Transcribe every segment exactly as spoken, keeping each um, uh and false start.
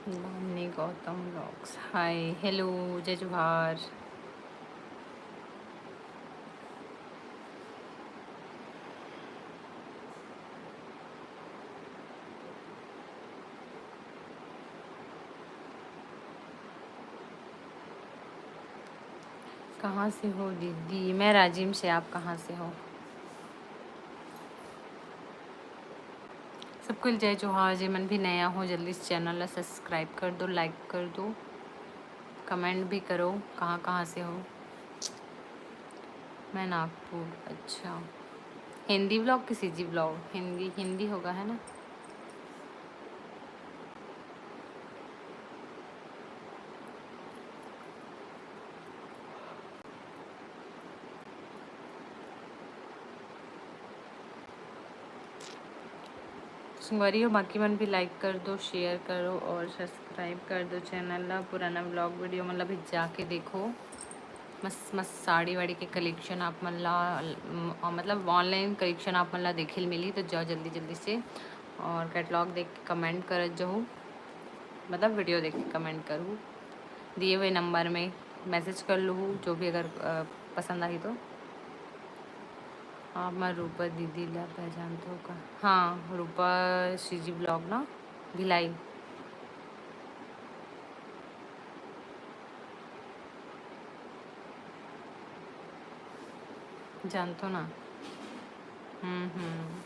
Damini Gautam vlogs, हाय, hello, जय जोहार। कहाँ से हो दीदी? मैं राजिम से, आप कहाँ से हो? सबको जय जोहार। जे मन भी नया हो, जल्दी से चैनल ला सब्सक्राइब कर दो, लाइक कर दो, कमेंट भी करो कहाँ कहाँ से हो। मैं नागपुर। अच्छा, हिंदी व्लॉग कि सीजी व्लॉग? हिंदी, हिंदी होगा, है ना? संगवारी हो, बाकी मन भी लाइक कर दो, शेयर करो और सब्सक्राइब कर दो चैनल ला। पुराना व्लॉग वीडियो मन ला भी जाके देखो। मस्त मस्त साड़ी वाड़ी के कलेक्शन आप मन ला, म-, मतलब ऑनलाइन कलेक्शन आप मन ला देखे ल मिली, तो जाओ जल्दी जल्दी से और कैटलॉग देख के कमेंट करत जाहू, मतलब वीडियो देख के कमेंट करू। दिए हुए नंबर में मैसेज कर लूँ, जो भी अगर, अ, पसंद आही तो। आप मैं रूपा दीदी ला पहचानते हो का? हाँ, रूपा सीजी व्लॉग ना, भिलाई। जानतो ना। हम्म, हम्म।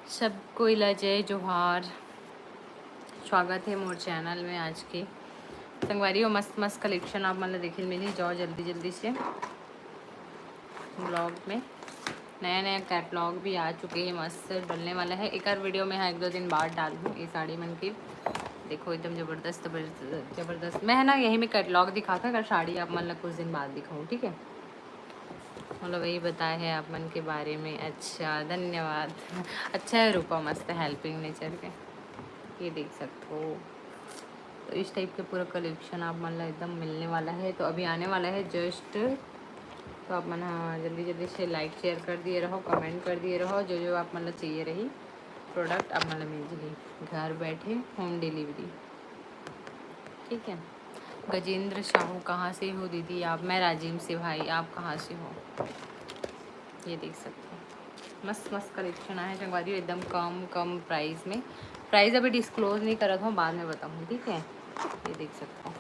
सब कोई ला जय जोहार, स्वागत है मोर चैनल में। आज के संगवारी हो, मस्त मस्त कलेक्शन आप मन ला देखे ल मिली। जाओ जल्दी जल्दी से व्लॉग में, नया नया कैटलॉग भी आ चुके हैं, मस्त डलने वाला है। एक आध वीडियो में हाँ, एक दो दिन बाद डालूँ ये साड़ी मन के। देखो एकदम जबरदस्त, जबरदस्त, जबरदस्त। मैं है ना यही में कैटलॉग दिखा था, अगर साड़ी आप मन ला कुछ दिन बाद दिखाऊँ, ठीक है? मतलब यही बताया है आप मन के बारे में। अच्छा, धन्यवाद। अच्छा है रूपा, मस्त हेल्पिंग नेचर के, ये देख सकते हो। तो इस टाइप के पूरा कलेक्शन आप मन ला एकदम मिलने वाला है। तो अभी आने वाला है जस्ट, तो आप मन हाँ जल्दी जल्दी से लाइक शेयर कर दिए रहो, कमेंट कर दिए रहो। जो जो आप मन ला चाहिए रही प्रोडक्ट, आप मन ला मिल जाही घर बैठे, होम डिलीवरी। ठीक है। गजेंद्र साहू, कहाँ से हो दीदी आप? मैं राजिम से भाई, आप कहाँ से हो? ये देख सकते हो, मस्त मस्त कलेक्शन आए हैं संगवारी, एकदम कम कम प्राइस में। प्राइस अभी डिस्क्लोज नहीं करत हूँ, बाद में बताऊँ, ठीक है? ये देख सकते हो।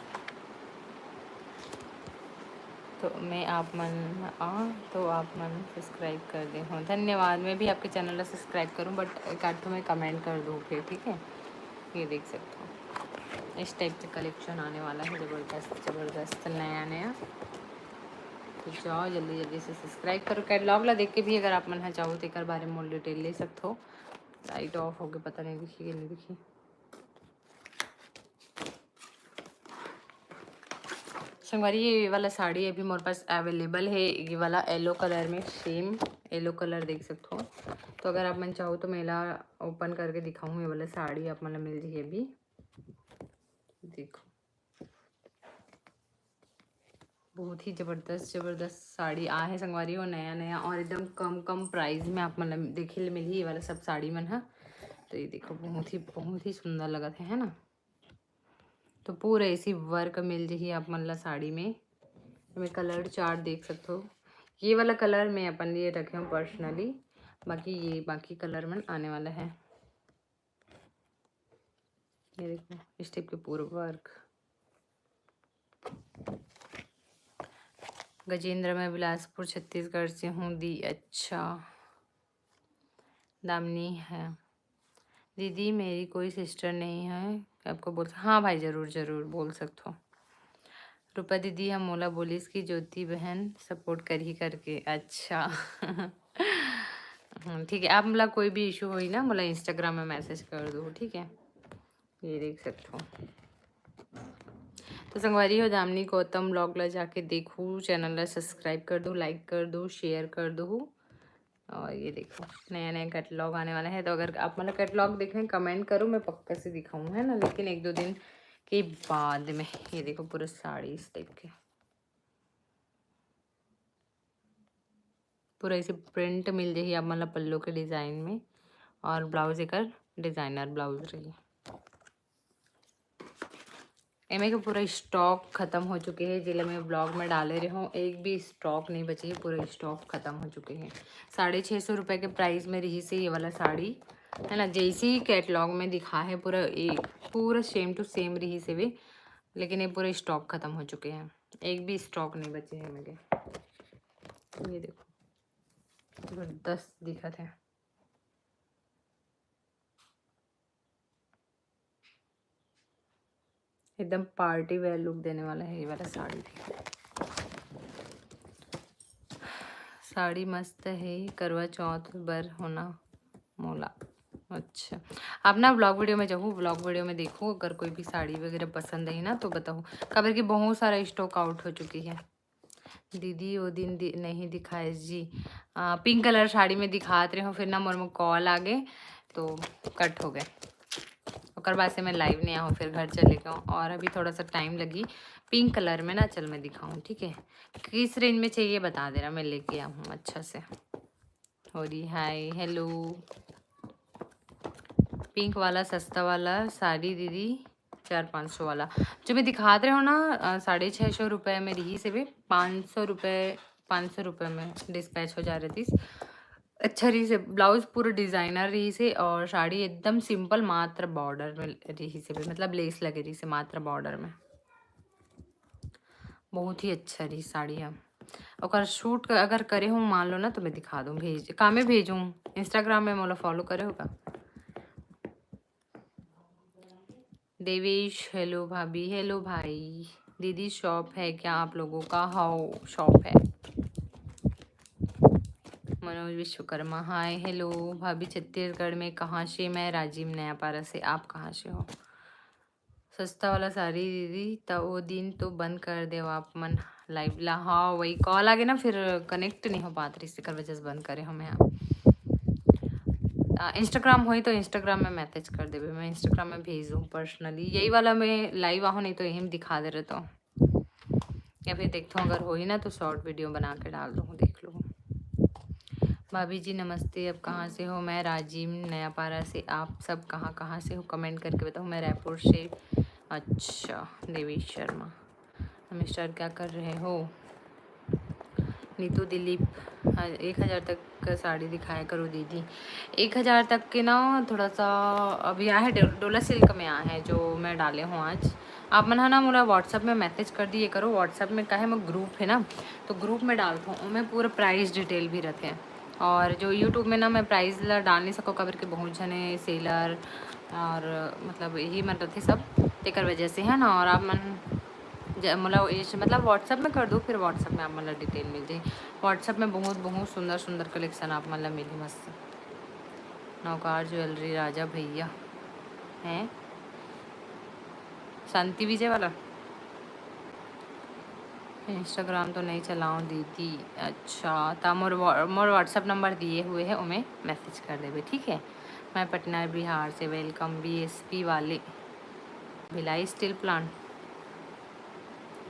तो मैं आप मन आ तो आप मन सब्सक्राइब कर दे हो, धन्यवाद। मैं भी आपके चैनल ला सब्सक्राइब करूँ, बट एक आध ठो मैं कमेंट कर दूँ फिर, ठीक है? ये देख सकते हो, इस टाइप के कलेक्शन आने वाला है, जबरदस्त जबरदस्त, नया नया। तो जाओ जल्दी जल्दी से सब्सक्राइब करो। कैटलॉग ला देख के भी अगर आप मन ह चाहो तो एकर बारे में मोर डिटेल ले सकते हो। लाइट ऑफ हो गए, पता नहीं दिखी कि नहीं दिखी। संगवारी, ये वाला साड़ी अभी मोर पास अवेलेबल है, ये वाला येलो कलर में, सेम येलो कलर देख सकते हो। तो अगर आप मन चाहो तो मैं एला ओपन करके दिखाऊँ, ये वाला साड़ी आप मन ला मिल जाही अभी। देखो, बहुत ही जबरदस्त जबरदस्त साड़ी आ है संगवारी हो, नया नया और एकदम कम कम प्राइस में आप मन ला देखे ले मिलही ये वाला सब साड़ी मन ह। तो ये देखो, बहुत ही बहुत ही सुंदर लगत है, है ना? तो पूरा ऐसी वर्क मिल जाही आप मन ला साड़ी में। मैं कलर चार्ट देख सकते हो, ये वाला कलर मैं अपन लिए रखे हूँ पर्सनली, बाकी ये बाकी कलर मन आने वाला है। ये देखो, इस टाइप के पूरा वर्क। गजेंद्र, मैं बिलासपुर छत्तीसगढ़ से हूँ दी। अच्छा दामिनी है। दीदी, मेरी कोई सिस्टर नहीं है, आपको बोल सक-, हाँ भाई, ज़रूर ज़रूर बोल सकते हो। रूपा दीदी हम मोला बोलिस कि ज्योति बहन सपोर्ट करही करके। अच्छा। हम्म, ठीक है, आप मोला कोई भी इशू होई ना, मोला इंस्टाग्राम में मैसेज कर दो, ठीक है? ये देख सकते हो। तो संगवारी हो, दामिनी गौतम व्लॉग ला जाके देखू, चैनल ला सब्सक्राइब कर दो, लाइक कर दो, शेयर कर दो। और ये देखो, नया नया कैटलॉग आने वाला है। तो अगर आप मतलब कैटलॉग देखने कमेंट करो, मैं पक्का से दिखाऊँ, है ना, लेकिन एक दो दिन के बाद में। ये देखो, पूरा साड़ी इस टाइप के। पूरा ऐसे प्रिंट मिल जाही आप मन ला पल्लू के डिजाइन में, और ब्लाउज एकर डिजाइनर ब्लाउज रही। एमे के पूरा स्टॉक खत्म हो चुके हे, जेला मैं ब्लॉग में डाले रहे हूँ, एक भी स्टॉक नहीं बचे हे, पूरा स्टॉक खत्म हो चुके हे। साढ़े छः सौ रुपये के प्राइस में रही से ये वाला साड़ी, है ना, जैसे ही कैटलॉग में दिखा है पूरा एक, पूरा सेम टू सेम रही से भी, लेकिन ये पूरा स्टॉक खत्म हो चुके हैं, एक भी स्टॉक नहीं बचे हैं मेरे। ये देखो, जबरदस्त दिखत है, एकदम पार्टी वेयर लुक देने वाला है ये वाला साड़ी भी। साड़ी मस्त है, करवा चौथ बर होना मोला। अच्छा, आप ना ब्लॉग वीडियो में जाहू, ब्लॉग वीडियो में देखू, अगर कोई भी साड़ी वगैरह पसंद है ना तो बताहू, काबर कि बहुत सारा स्टॉक आउट हो चुकी है। दीदी वो दिन दि-, नहीं दिखाए जी। आ, पिंक कलर साड़ी में दिखात रहे हो, फिर ना मोर में कॉल आ गए तो कट हो गए, ओकर बाद से मैं लाइव नहीं आऊँ, फिर घर चले गए। और अभी थोड़ा सा टाइम लगी पिंक कलर में ना, चल मैं दिखाऊँ, ठीक है। किस रेंज में चाहिए बता दे रहा, मैं लेके आऊँ अच्छा से। होरी हाय, हेलो। पिंक वाला सस्ता वाला साड़ी दीदी, चार पाँच सौ वाला जो मैं दिखात रहे हो ना, अ, साढ़े छः सौ रुपये में रही से भी पाँच सौ रुपये, पाँच सौ रुपये में डिस्पैच हो जा रही थी। अच्छा रही से, ब्लाउज पूरा डिजाइनर रही से और साड़ी एकदम सिंपल, मात्र बॉर्डर में रही से भी, मतलब लेस लगे रही से मात्र बॉर्डर में। बहुत ही अच्छा रही साड़ी है। ओकर शूट क-, अगर करे हूँ मान लो ना तो मैं दिखा दूँ, भेज, का में भेजूँ, इंस्टाग्राम में मोला फॉलो करे होगा। देवेश, हेलो भाभी, हेलो भाई। दीदी शॉप है क्या आप लोगों का? हाउ शॉप है। मनोज विश्वकर्मा, हाय, हेलो भाभी, छत्तीसगढ़ में कहाँ से? मैं राजिम नयापारा से, आप कहाँ से हो? सस्ता वाला साड़ी दीदी, त वो दिन तो बंद कर देव आप मन लाइव ला। हाँ, वही कॉल आगे ना, फिर कनेक्ट नहीं हो पात रही, एकर वजह से बंद करे हमें। हाँ, इंस्टाग्राम होई तो इंस्टाग्राम में मैसेज कर देवे, मैं इंस्टाग्राम में भेज दूँ पर्सनली। यही वाला में लाइव आहूँ, नहीं तो यही में दिखा दे रहे तो, या फिर देखता हूँ अगर होई ना तो शॉर्ट वीडियो बना के डाल दूँ, देख लो। भाभी जी नमस्ते, आप कहाँ से हो? मैं राजिम नयापारा से। आप सब कहाँ कहाँ से हो, कमेंट करके बताओ। मैं रायपुर से। अच्छा, देवेश शर्मा, नमस्कार, क्या कर रहे हो? नीतू दिलीप, हाँ, एक हज़ार तक का साड़ी दिखाया करो दीदी। एक हज़ार तक के ना थोड़ा सा, अभी आया है डो-, डोला सिल्क में आया है जो मैं डाले हूँ आज। आप मन ह ना मोला व्हाट्सएप में मैसेज कर दिए करो, व्हाट्सएप में का है, मैं ग्रुप है ना, तो ग्रुप में डालता हूँ, मैं पूरा प्राइस डिटेल भी रहते हैं। और जो यूट्यूब में ना मैं प्राइस ला डाल नहीं सको, काबर के बहुत जने सेलर और मतलब यही मन रहते सब, तेकर वजह से है ना। और आप मन ज-, मोला ये स-, मतलब व्हाट्सएप में कर दो, फिर व्हाट्सएप में आप मन ला डिटेल मिल जाही। व्हाट्सएप में बहुत, बहुत सुंदर, सुंदर कलेक्शन आप मन ला मिलही मस्त। नौकार ज्वेलरी राजा भैया हैं, शांति विजय वाला। इंस्टाग्राम तो नहीं चलाओ दीदी। अच्छा, ता मोर वा-, मोर व्हाट्सएप नंबर दिए हुए है, ओमे मैसेज कर देबे, ठीक है। मैं पटना बिहार से, वेलकम बीएसपी वाले, भिलाई स्टील प्लांट।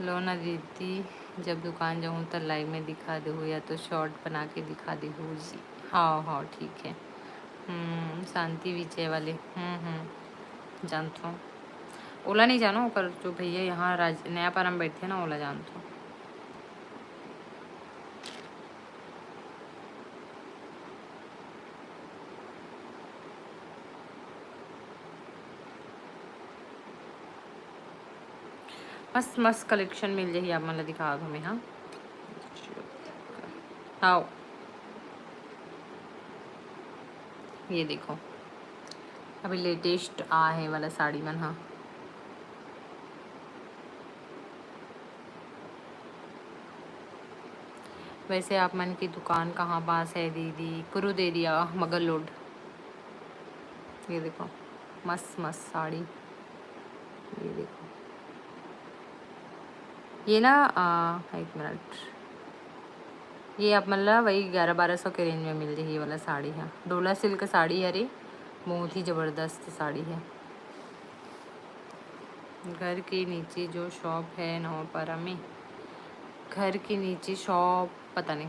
लो ना दीदी, जब दुकान जाऊँ तो लाइव में दिखा देहू या तो शॉर्ट बना के दिखा देहू जी। हाँ, हाँ, ठीक है। हम्म, शांति विजय वाले, हम्म, हम्म, जानत हूँ। ओला नहीं जानो, ओकर जो भैया यहाँ राज-, नयापारा में बैठे ना, ओला जानत हूँ। मस्त मस्त कलेक्शन मिल जाही आप मन ला, दिखा दो मैं, हाँ। आओ, ये देखो, अभी लेटेस्ट आ है वाला साड़ी मन, हाँ। वैसे आप मन की दुकान कहाँ पास है दीदी? कुरुद एरिया, मगलोड। ये देखो, मस्त मस्त साड़ी। ये देखो, ये ना, आ, एक मिनट, ये आप मन ला वही ग्यारह बारह सौ के रेंज में मिल जाही ये वाला साड़ी ह। डोला सिल्क साड़ी हरे, बहुत ही जबरदस्त साड़ी है। घर के नीचे जो शॉप है नवापारा में, घर के नीचे शॉप, पता नहीं।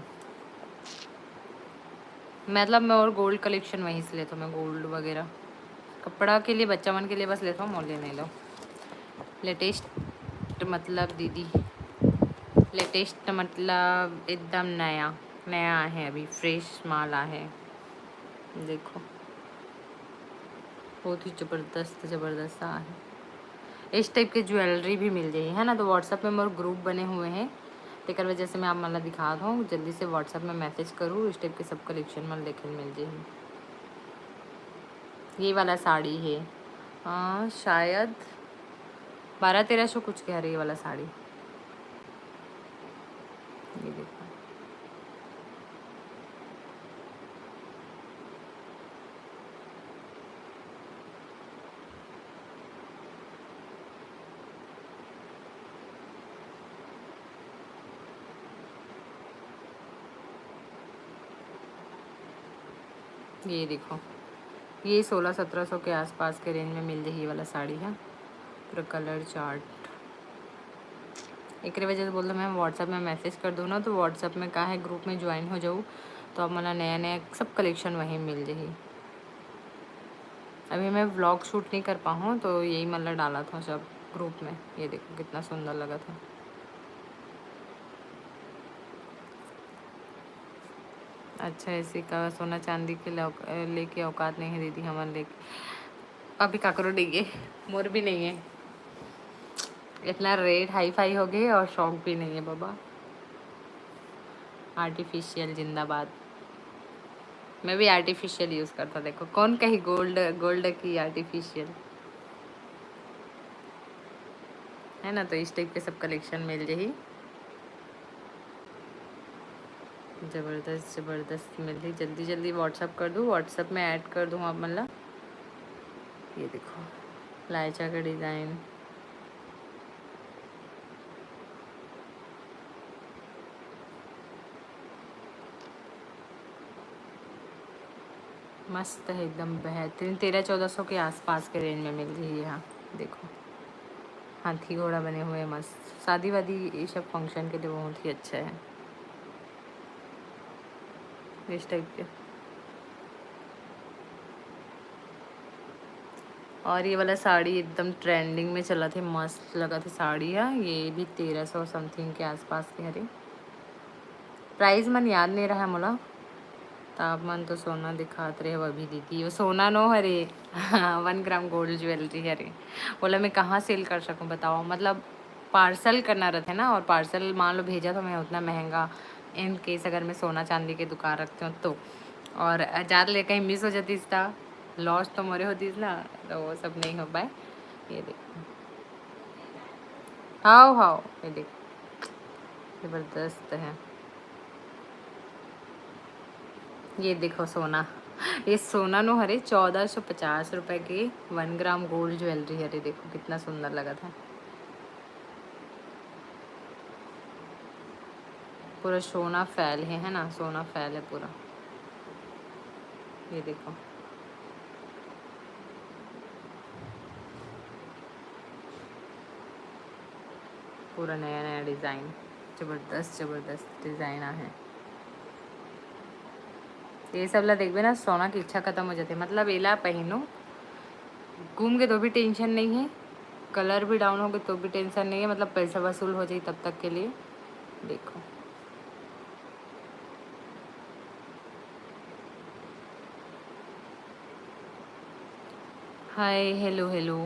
मतलब मैं और गोल्ड कलेक्शन वहीं से लेता हूँ, मैं गोल्ड वगैरह कपड़ा के लिए, बच्चा मन के लिए बस लेता हूँ, मोर लिए नहीं लो। लेटेस्ट मतलब दीदी, लेटेस्ट मतलब एकदम नया नया आहे, अभी फ्रेश माल आहे। देखो बहुत ही जबरदस्त जबरदस्त आहे। इस टाइप के ज्वेलरी भी मिल जाही है ना। तो WhatsApp में मोर ग्रुप बने हुए हैं, तेकर वजह से मैं आप मन ला दिखात हूँ। जल्दी से WhatsApp में मैसेज करूँ, इस टाइप के सब कलेक्शन मन देखे मिल जाही। ये वाला साड़ी है, हाँ, शायद बारह तेरह सौ कुछ के हरे ये वाला साड़ी। ये देखो, ये देखो, ये सोलह सत्रह सौ के आसपास के रेंज में मिल जाही ये वाला साड़ी है। पूरा कलर चार्ट, एकरे वजह से बोलता मैं WhatsApp में मैसेज कर दूँ ना, तो WhatsApp में का है, ग्रुप में ज्वाइन हो जाऊ, तो आप मन ला नया नया सब कलेक्शन वहीं मिल जाही। अभी मैं व्लॉग शूट नहीं कर पाऊँ, तो यही मन ला डालत हूँ सब ग्रुप में। ये देखो कितना सुंदर लगत है। अच्छा, ऐसे का सोना चांदी के लौक-, लेके औकात नहीं है दीदी, हमन लेके अभी काकरो नहीं है, मोर भी नहीं है। इतना रेट हाई फाई हो गए और शौक भी नहीं है बाबा। आर्टिफिशियल जिंदाबाद। मैं भी आर्टिफिशियल यूज़ करता, देखो कौन कही गोल्ड, गोल्ड की आर्टिफिशियल, है ना। तो इस टाइप के सब कलेक्शन मिल जाही। जबरदस्त जबरदस्त मिलही। जल्दी जल्दी WhatsApp कर दूँ, WhatsApp में ऐड कर दूँ आप मन ला। ये देखो लायचा का डिज़ाइन, मस्त है एकदम बेहतरीन। तेरह चौदह सौ के आसपास के रेंज में मिल रही है। हाँ देखो, हाथी घोड़ा बने हुए हैं मस्त। शादी वादी ये सब फंक्शन के लिए बहुत ही अच्छा है इस टाइप के। और ये वाला साड़ी एकदम ट्रेंडिंग में चलत है, मस्त लगत है साड़ी है। ये भी तेरह सौ समथिंग के आसपास के हरे। प्राइस मन याद नहीं रहा मोला, त आप मन तो सोना दिखात रहे हो अभी दीदी, वो सोना नो हरे, वन ग्राम गोल्ड ज्वेलरी हरे। बोला मैं कहाँ सेल कर सकूँ बताओ, मतलब पार्सल करना रहता है ना, और पार्सल मान लो भेजा तो मैं उतना महंगा, इन केस अगर मैं सोना चांदी के दुकान रखती हूँ तो, और ज़्यादा ले कहीं मिस हो जाती इसका, लॉस तो मोरे होती ना, तो वो सब नहीं हो पाए। ये देखो, हाओ हाओ, ये देखो, जबरदस्त है। ये देखो सोना, ये सोना नो हरे, चौदह सौ पचास रुपए के वन ग्राम गोल्ड ज्वेलरी हरे। देखो कितना सुंदर लगत है, पूरा सोना फैल है, है ना, सोना फैल है पूरा। ये देखो, पूरा नया नया डिज़ाइन, जबरदस्त जबरदस्त डिज़ाइन आहे। ये सब ला देखबे ना, सोना की इच्छा खत्म हो जाती है। मतलब एला पहनो, घूम के तो भी टेंशन नहीं है, कलर भी डाउन हो गए तो भी टेंशन नहीं है, मतलब पैसा वसूल हो जाए तब तक के लिए। देखो, हाय, हेलो हेलो।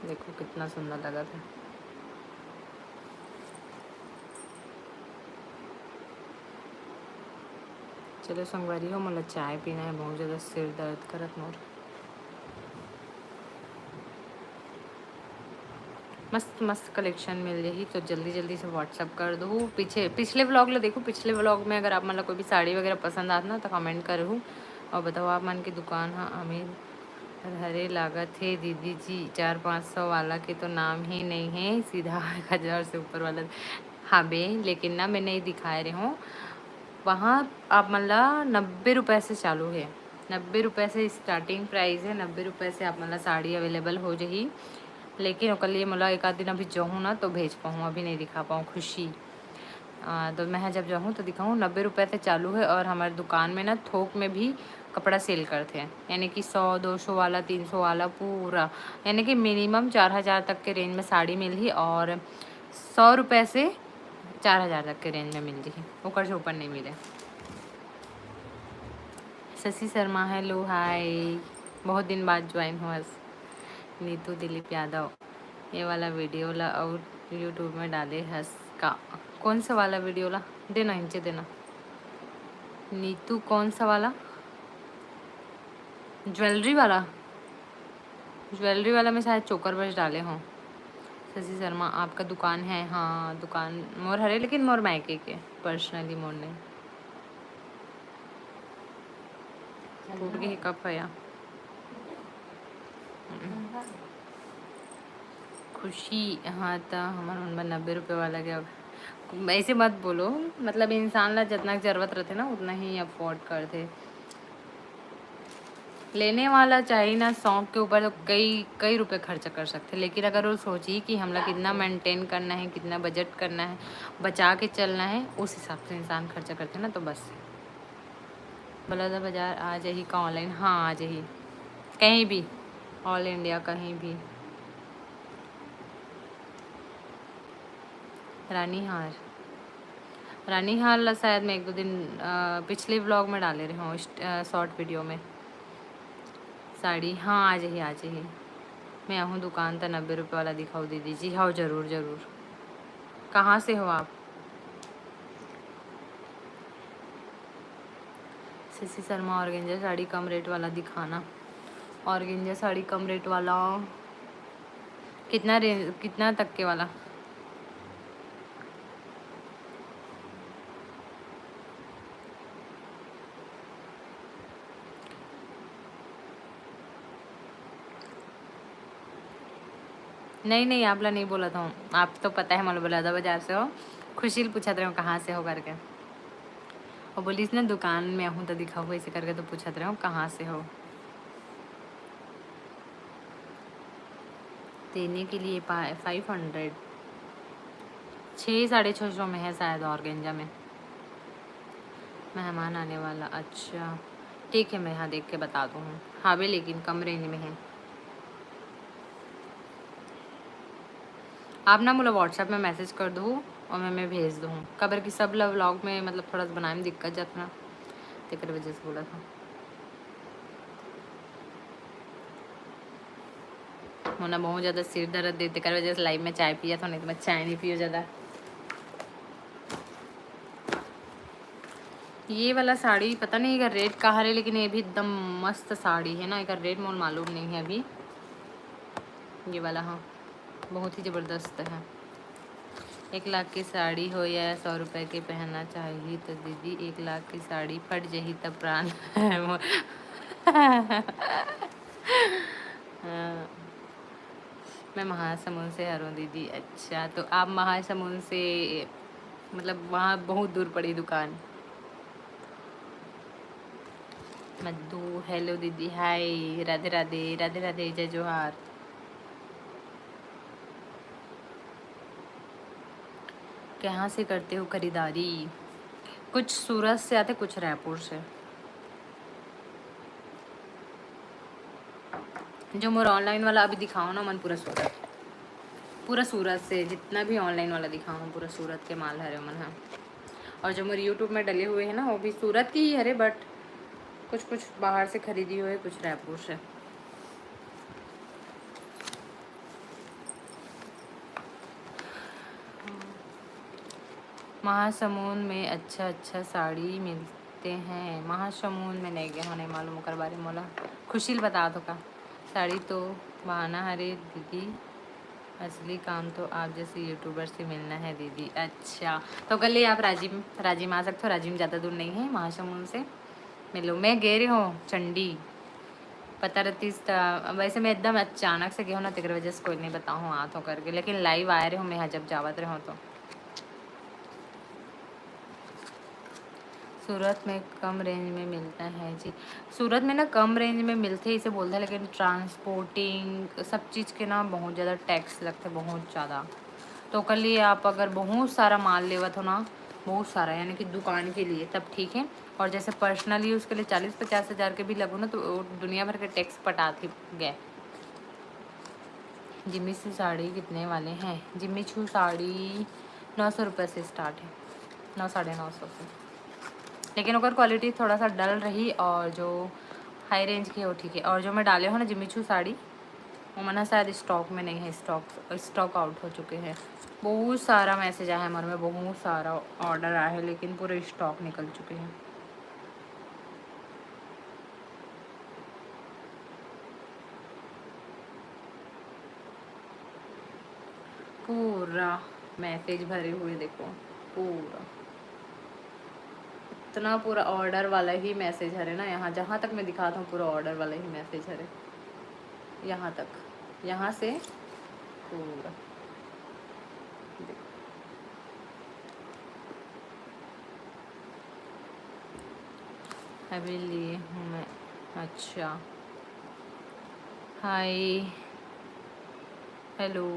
देखो कितना सुंदर लगा था। चलो संगवारी हो, मोला चाय पीना है, बहुत ज़्यादा सिर दर्द करत मोर। मस्त मस्त कलेक्शन मिल जाही, तो जल्दी जल्दी से WhatsApp कर दो। पीछे पिछले व्लॉग ला देखो, पिछले व्लॉग में अगर आप मन ला कोई भी साड़ी वगैरह पसंद आत ना तो कमेंट करहू और बताओ आप मन की दुकान हा अमीर हरे लागत हे दीदी जी। चार पाँच सौ वाला के तो नाम ही नहीं है, सीधा एक हज़ार से ऊपर वाला हाबे, लेकिन ना मैं नहीं दिखाए रहे हूँ। वहाँ आप मन ला नब्बे रुपये से चालू है, नब्बे रुपये से स्टार्टिंग प्राइस है, नब्बे रुपये से आप मन ला साड़ी अवेलेबल हो जाही। लेकिन ओकर लिए मोला एक आध दिन अभी जाहूँ ना, तो भेज पाहूँ, अभी नहीं दिखा पाऊँ खुशी। आ, तो मैं जब जाहूँ तो दिखाऊँ। नब्बे रुपये से चालू है और हमारे दुकान में ना थोक में भी कपड़ा सेल करते हैं, यानी कि सौ दो सौ वाला, तीन सौ वाला पूरा, यानी कि मिनिमम चार हज़ार तक के रेंज में साड़ी मिलही और सौ रुपये से चार हज़ार तक के रेंज में मिल जाही, ओकर से ऊपर नहीं मिले। शशि शर्मा, हेलो, हाय, बहुत दिन बाद ज्वाइन हुआ। नीतू दिलीप यादव, ये वाला वीडियो ला और यूट्यूब में डाले हस का? कौन सा वाला वीडियो ला? देना, नीचे देना। नीतू, कौन सा वाला? ज्वेलरी वाला? ज्वेलरी वाला में शायद चोकर बस डाले हों। शशि शर्मा, आपका दुकान है? हाँ, दुकान मोर हरे, लेकिन मोर मायके के, पर्सनली मोर नहीं। टूट गई कप है या? खुशी, हाँ, त हमर मन बर नब्बे रुपये वाला के। अब ऐसे मत बोलो, मतलब, इंसान ला जितना जरूरत रहते ना, उतना ही अफोर्ड करते। लेने वाला चाहे ना, शौक के ऊपर तो कई, कई रुपये खर्च कर सकते, लेकिन अगर वो सोची कि हमला कितना मेंटेन करना है, कितना बजट करना है, बचा के चलना है, उस हिसाब से इंसान खर्चा करते ना, तो बस। बलौदा बाजार आ जाही का ऑनलाइन? हाँ, आ जाही, कहीं भी, ऑल इंडिया कहीं भी। रानी हार, रानी हार ला शायद मैं एक दो दिन, अ, पिछले व्लॉग में डाले रहे हूँ, इस, अ, शॉर्ट वीडियो में। साड़ी, हाँ, आ जाही, आ जाही। मैं आहूँ दुकान त नब्बे रुपये वाला दिखाओ दीदी जी। हाँ, जरूर, जरूर। कहाँ से हो आप? शशि शर्मा, ऑर्गेंजा साड़ी कम रेट वाला दिखाना। ऑर्गेंजा साड़ी कम रेट वाला कितना रेंज, कितना तक के वाला? नहीं, नहीं, आप ला नहीं बोलत हूँ, आप तो पता है मोला बलौदा बाजार से हो। खुशी ल पूछत रहे हो कहाँ से हो करके, और बोलिस ना दुकान में आहूँ तो दिखाऊँ, ऐसे करके तो पूछत रहे हो कहाँ से हो। देने के लिए पा-, फ़ाइव हंड्रेड, छः, साढ़े छः सौ में है शायद ऑर्गेंजा में। मेहमान आने वाला, अच्छा, ठीक है, मैं यहाँ देख के बता दूँ। हाँ बे, लेकिन कम रेंज में है। आप ना मोला WhatsApp में मैसेज कर दो और मैं, मैं भेज दूँ, काबर कि सब ल-, व्लॉग में, मतलब, थोड़ा सा बनाए में दिक्कत जाता ना, तेकर वजह से बोला था। मोला बहुत ज़्यादा सिर दर्द दे, तेकर वजह से लाइव में चाय पिया था, नहीं तो मैं चाय नहीं पियो ज़्यादा। ये वाला साड़ी पता नहीं एकर रेट का हरे, लेकिन ये भी एकदम मस्त साड़ी है ना, एकर रेट मोला मालूम नहीं है अभी। ये वाला, हाँ, बहुत ही ज़बरदस्त है। एक लाख की साड़ी हो या सौ रुपए के पहनना चाहिए, तो दीदी, एक लाख की साड़ी फट जही तब प्राण है मोर। हाँ। मैं महासमुंद से हरों दीदी। अच्छा, तो आप महासमुंद से, मतलब, वहाँ बहुत दूर पड़ी दुकान। मद्दू, हेलो दीदी, हाय, राधे राधे, राधे राधे, जय जोहार। कहाँ से करते हो खरीदारी? कुछ सूरत से आते, कुछ रायपुर से। जो मोर ऑनलाइन वाला अभी दिखाओ ना मन, पूरा सूरत, पूरा सूरत से जितना भी ऑनलाइन वाला दिखाओ, पूरा सूरत के माल हरे मन ह। और जो मोर YouTube में डले हुए हैं ना, वो भी सूरत के ही हरे, but कुछ कुछ बाहर से खरीदी हुए, कुछ रायपुर से। महासमुंद में अच्छा अच्छा साड़ी मिलते हैं। महासमुंद में नहीं गए हो, नहीं मालूम ओकर बारे में। मोला खुशी ल बता दो का, साड़ी तो बहाना हरे दीदी, असली काम तो आप जैसे यूट्यूबर से मिलना है दीदी। अच्छा, तो कल ही आप राजिम, राजिम आ सकते हो, राजिम ज़्यादा दूर नहीं है महासमुंद से। मिलो, मैं गए रही हूँ चंडी, पता रहतीस त। वैसे मैं एकदम अचानक से गए हूँ ना, तेकर वजह से कोई नहीं बताऊँ हाथ हो करके, लेकिन लाइव आए रहे हूँ मैं यहाँ जब जावत रहे हूँ तो। सूरत में कम रेंज में मिलता है जी। सूरत में ना कम रेंज में मिलथे, इसे बोलथे, लेकिन ट्रांसपोर्टिंग सब चीज़ के ना बहुत ज़्यादा टैक्स लगथे, बहुत ज़्यादा। तो ओकर लिए आप अगर बहुत सारा माल लेवत हो ना, बहुत सारा, यानी कि दुकान के लिए, तब ठीक है। और जैसे पर्सनल यूज़ के लिए चालीस पचास हज़ार के भी लगो ना, तो वो दुनिया भर के टैक्स पटाथे गए। जिम्मी चू साड़ी कितने वाले हैं? जिम्मी चू साड़ी नौ सौ रुपये से स्टार्ट है, नौ, साढ़े नौ सौ से। लेकिन ओकर क्वालिटी थोड़ा सा डल रही, और जो हाई रेंज के वो ठीक है। और जो मैं डाले हो ना जिम्मी चू साड़ी, वो मन ह शायद स्टॉक में नहीं है, स्टॉक, स्टॉक आउट हो चुके हैं। बहुत सारा मैसेज आया है मोर में, बहुत सारा ऑर्डर आया है, लेकिन पूरे स्टॉक निकल चुके हैं। पूरा मैसेज भरे हुए देखो, पूरा इतना पूरा ऑर्डर वाला ही मैसेज हरे ना। यहाँ जहाँ तक मैं दिखाता हूँ, पूरा ऑर्डर वाला ही मैसेज हरे। यहाँ तक, यहाँ से पूरा देखो। अभी लिए हूँ मैं। अच्छा, हाय, हेलो।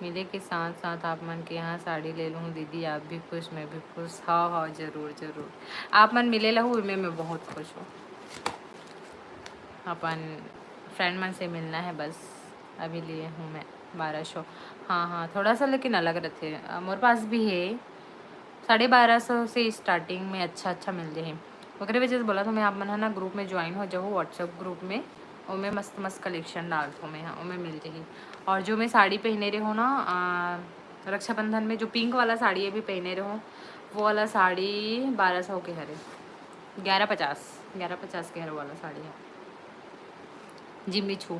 मिले के साथ साथ आप मन के यहाँ साड़ी ले लूँ दीदी, आप भी खुश, मैं भी खुश। हाँ, हाँ, जरूर, जरूर। आप मन मिले लहू, मैं, मैं बहुत खुश हूँ। अपन फ्रेंड मन से मिलना है बस। अभी लिए हूँ मैं बारह सौ। हाँ, हाँ, थोड़ा सा लेकिन अलग रहते। अ, मोर पास भी है, साढ़े बारह सौ से स्टार्टिंग में अच्छा, अच्छा मिल जाए। ओकरे वजह से बोला तो मैं, आप मन ह ना ग्रुप में ज्वाइन हो जाओ, WhatsApp ग्रुप में। ओमे मस्त मस्त कलेक्शन डालथों मैं, हाँ, ओमे मिल जाही। और जो मैं साड़ी पहने रहे हो ना, आ, रक्षाबंधन में जो पिंक वाला साड़ी अभी पहने रहे हो, वो वाला साड़ी बारह सौ के हरे, ग्यारह पचास, ग्यारह पचास के हरे वाला साड़ी है। जिम्मी चू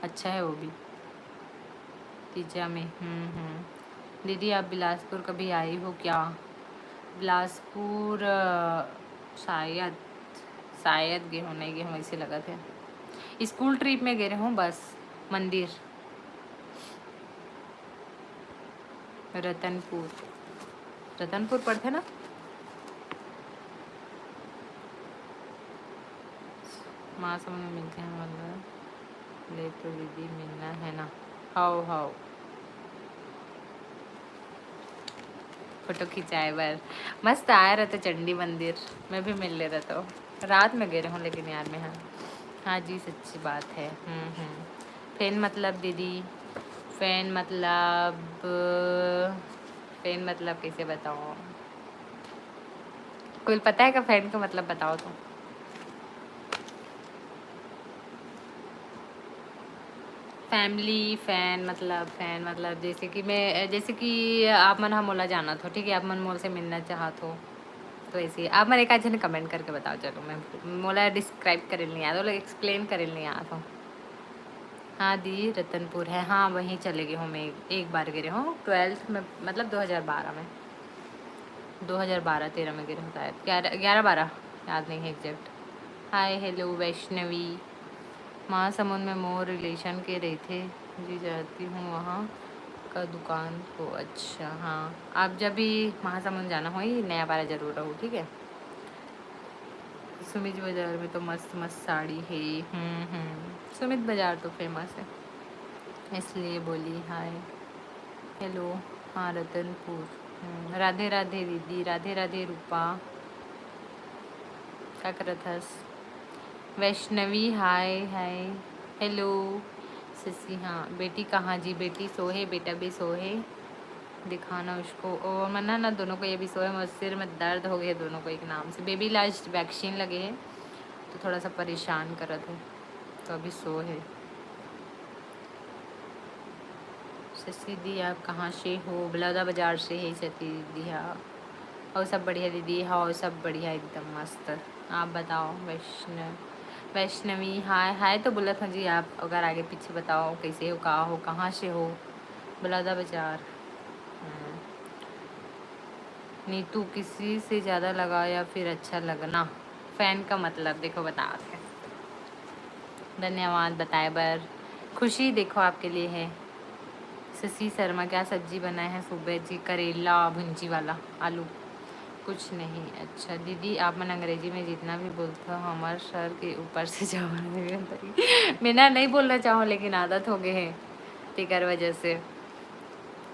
अच्छा है वो भी। तीजा में। हम्म, हम्म। दीदी, आप बिलासपुर कभी आई हो क्या? बिलासपुर, अ, शायद, शायद गे हो, नहीं गे हो, ऐसे लगत है। स्कूल ट्रिप में गे रहे हो बस, मंदिर। रतनपुर, रतनपुर पड़थे ना? महासमुंद में मिलथे हमन ला, ले तो दीदी मिलना है ना। हाओ, हाओ। फोटो खिंचाए बर मस्त आए रहते चंडी मंदिर, मैं भी मिल ले रहता हूँ। रात में गे रहूँ लेकिन यार मैं, हाँ, हाँ जी, सच्ची बात है। हम्म, हम्म। फैन मतलब दीदी, फैन मतलब, फैन मतलब कैसे बताऊँ? कोई पता है का फैन का मतलब बताओ तो। फैमिली, फैन मतलब, फैन मतलब जैसे कि मैं, जैसे कि आप मन ह मोला जानत हो, ठीक है, आप मन मोर से मिलना चाहत हो, तो ऐसे ही आप मन एक आध झन कमेंट करके बताओ। चलो, मैं मोला डिस्क्राइब करे नहीं आता, मतलब एक्सप्लेन करे नहीं आता। हाँ दी, रतनपुर है। हाँ, वहीं चले गए हूँ मैं, एक बार गए हूँ ट्वेल्थ में, मतलब दो हज़ार बारह में, दो हज़ार बारह तेरह में गए हूँ शायद, ग्यारह, ग्यारह बारह, याद नहीं है एग्जैक्ट। हाय, हेलो वैष्णवी। महासमुंद में मोर रिलेशन के रहिथे जी, जाती हूँ वहाँ का दुकान को। अच्छा, हाँ, आप जब भी महासमुंद जाना हो, नया पारा जरूर रहो, ठीक है। सुमित बाजार में तो मस्त मस्त साड़ी है। हम्म, हम्म। सुमित बाजार तो फेमस है, इसलिए बोली हाय। हेलो, हाँ, रतनपुर। हम्म, राधे राधे दीदी, राधे राधे रूपा। का करत हस? वैष्णवी, हाय, हाय। हेलो। शशि, हाँ, बेटी कहाँ जी? बेटी सो है, बेटा भी सो है। दिखाना उसको। ओ, मना ना, दोनों को ये भी सो है, मेरे सिर में दर्द हो गया दोनों को एक नाम से। बेबी लास्ट वैक्सीन लगे है, तो थोड़ा सा परेशान करत है, तो अभी सो है। शशि दी, आप कहाँ से हो? बलौदा बाजार से है शशि दीदी। हाँ, और सब बढ़िया दीदी? हाँ, सब बढ़िया, एकदम मस्त। आप बताओ, वैष्णव, वैष्णवी, हाय, हाय तो बोलत हो जी। आप अगर आगे पीछे बताओ, कैसे हो, का हो, कहाँ से हो? बलौदा बाजार। हम्म। नीतू, किसी से ज़्यादा लगाव या फिर अच्छा लगना? फैन का मतलब देखो, बतावत है। धन्यवाद बताए बर। खुशी देखो आपके लिए है। शशि शर्मा, क्या सब्जी बनाए हैं सुबह जी? करेला भुंजी वाला, आलू। कुछ नहीं। अच्छा दीदी, आप मन अंग्रेजी में जितना भी बोलते हो, हमारे सर के ऊपर से जवान। मैं ना नहीं बोलना चाहूँ, लेकिन आदत हो गए है, तेकर वजह से।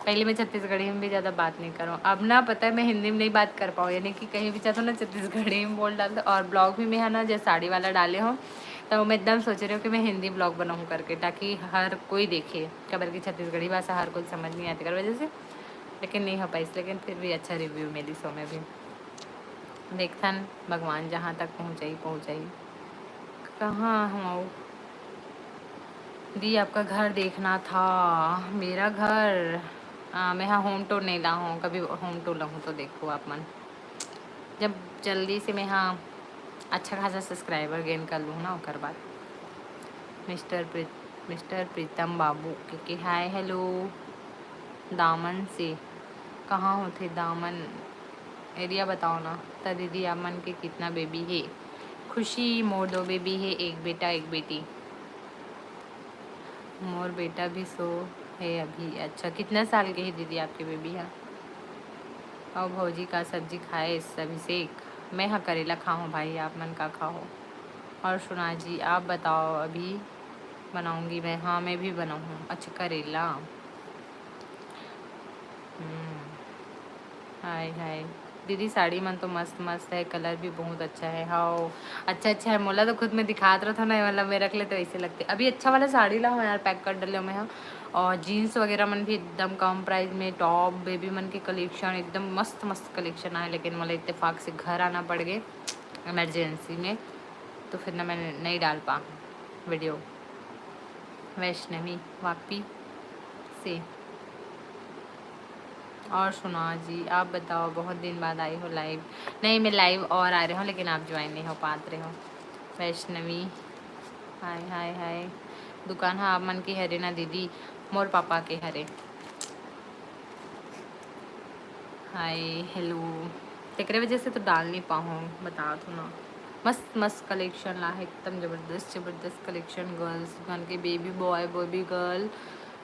पहले मैं छत्तीसगढ़ी में भी ज़्यादा बात नहीं करूँ, अब ना पता है मैं हिंदी में नहीं बात कर पाऊँ, यानी कि कहीं भी जाता हूँ ना छत्तीसगढ़ी में बोल डालते। और ब्लॉग भी मैं है ना, जैसे साड़ी वाला डाले हो, तो मैं एकदम सोच रही हूँ कि मैं हिंदी ब्लॉग बनाऊँ करके, ताकि हर कोई देखे, कबर की छत्तीसगढ़ी भाषा हर कोई समझ नहीं आती कर वजह से, लेकिन नहीं हो पाई, लेकिन फिर भी अच्छा रिव्यू मिली सो में भी। देखथन भगवान जहाँ तक पहुँचाई पहुँचाई। कहाँ हम आऊ? दी, आपका घर देखना था। मेरा घर, आ, मैं हाँ होम टूर नहीं ला हूँ, कभी होम टूर लाहूँ तो देखो आप मन। जब जल्दी से मैं हाँ अच्छा खासा सब्सक्राइबर गेन कर लूँ ना, ओकर बाद। मिस्टर प्रीत मिस्टर प्रीतम बाबू के, के हाय हेलो। दामन से कहाँ होथे दामन? एरिया बताओ ना। त दीदी, आप मन के कितना बेबी हे? खुशी, मोर दो बेबी हे, एक बेटा एक बेटी। मोर बेटा भी सो है अभी। अच्छा, कितना साल के है दीदी आपके बेबी हा? और भौजी का सब्जी खाए अभिषेक? मैं हा करेला खाहूँ भाई, आप मन का खाहो? और सुना जी, आप बताओ, अभी बनाऊंगी मैं। हाँ, मैं भी बनाऊँ। अच्छा, करेला। हम्म। हाय हाय। दीदी, साड़ी मन तो मस्त मस्त है, कलर भी बहुत अच्छा है। हाँ, अच्छा अच्छा है। मोला तो खुद में दिखात रहता ना, मतलब मैं रख लेते वैसे लगते। अभी अच्छा वाला साड़ी लाओ यार, पैक कर डाले मैं। हाँ, और जीन्स वगैरह मन भी एकदम कम प्राइस में, टॉप बेबी मन के कलेक्शन, एकदम मस्त मस्त कलेक्शन आए। लेकिन मोला इत्तेफाक से घर आना पड़ गए इमरजेंसी में, तो फिर ना मैं नहीं डाल पा वीडियो। वैष्णवी वापी से। और सुना जी, आप बताओ, बहुत दिन बाद आई हो लाइव। नहीं, मैं लाइव और आ रहे हो, लेकिन आप ज्वाइन नहीं हो पात रहे हो। वैष्णवी, हाय हाय हाय। दुकान हा आप मन के हरे ना दीदी? मोर पापा के हरे। Hi hello. तेकरे वजह से तो डाल नहीं पाहूँ, बता दो ना। मस्त मस्त कलेक्शन ला है, एकदम जबरदस्त जबरदस्त कलेक्शन। गर्ल्स मन के, बेबी बॉय, बेबी गर्ल,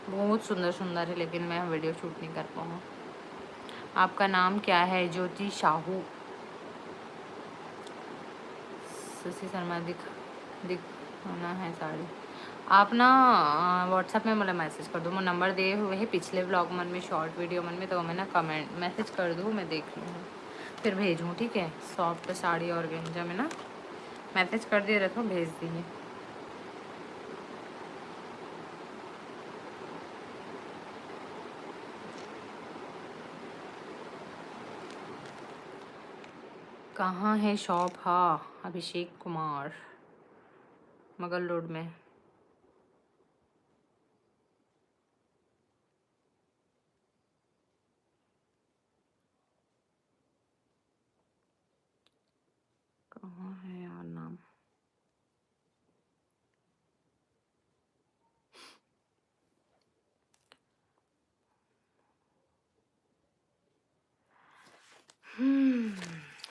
बहुत सुंदर सुंदर है, लेकिन मैं वीडियो शूट नहीं कर पाऊँ। आपका नाम क्या है? ज्योति साहू। शशि शर्मा दिख दिखाना है साड़ी। आप ना व्हाट्सएप में मोला मैसेज कर दो, मोर नंबर दे हुए है पिछले व्लॉग मन में, शॉर्ट वीडियो मन में, तो मैं ना कमेंट मैसेज कर दूँ, मैं देख लूँ, फिर भेजूँ, ठीक है? सॉफ्ट साड़ी ऑर्गेंजा में ना मैसेज कर दिए रहता हूँ, भेज दीजिए। कहाँ है शॉप? हाँ, अभिषेक कुमार, मगल रोड में। कहाँ है यार नाम? हम्म,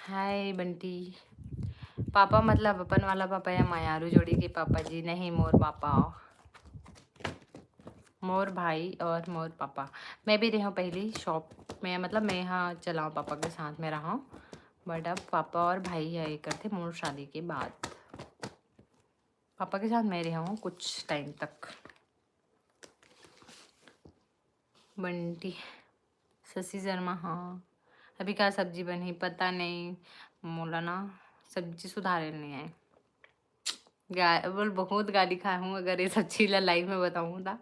हाय बंटी। पापा मतलब अपन वाला पापा या मयारू जोड़ी के पापा जी? नहीं, मोर पापा, मोर भाई और मोर पापा। मैं भी रहा हूँ पहली शॉप में, मतलब मैं यहाँ चलाऊँ पापा के साथ में रहा हूँ, बट अब पापा और भाई है करते मोर शादी के बाद। पापा के साथ मैं रहा हूँ कुछ टाइम तक। बंटी, शशि शर्मा, हाँ। अभी का सब्जी बनही, पता नहीं। मोला ना सब्जी सुधारे नहीं आए। गा-, बोल, बहुत गाली खाए हूँ, अगर ये सब चीज़ ला लाइव में बताऊँ ना।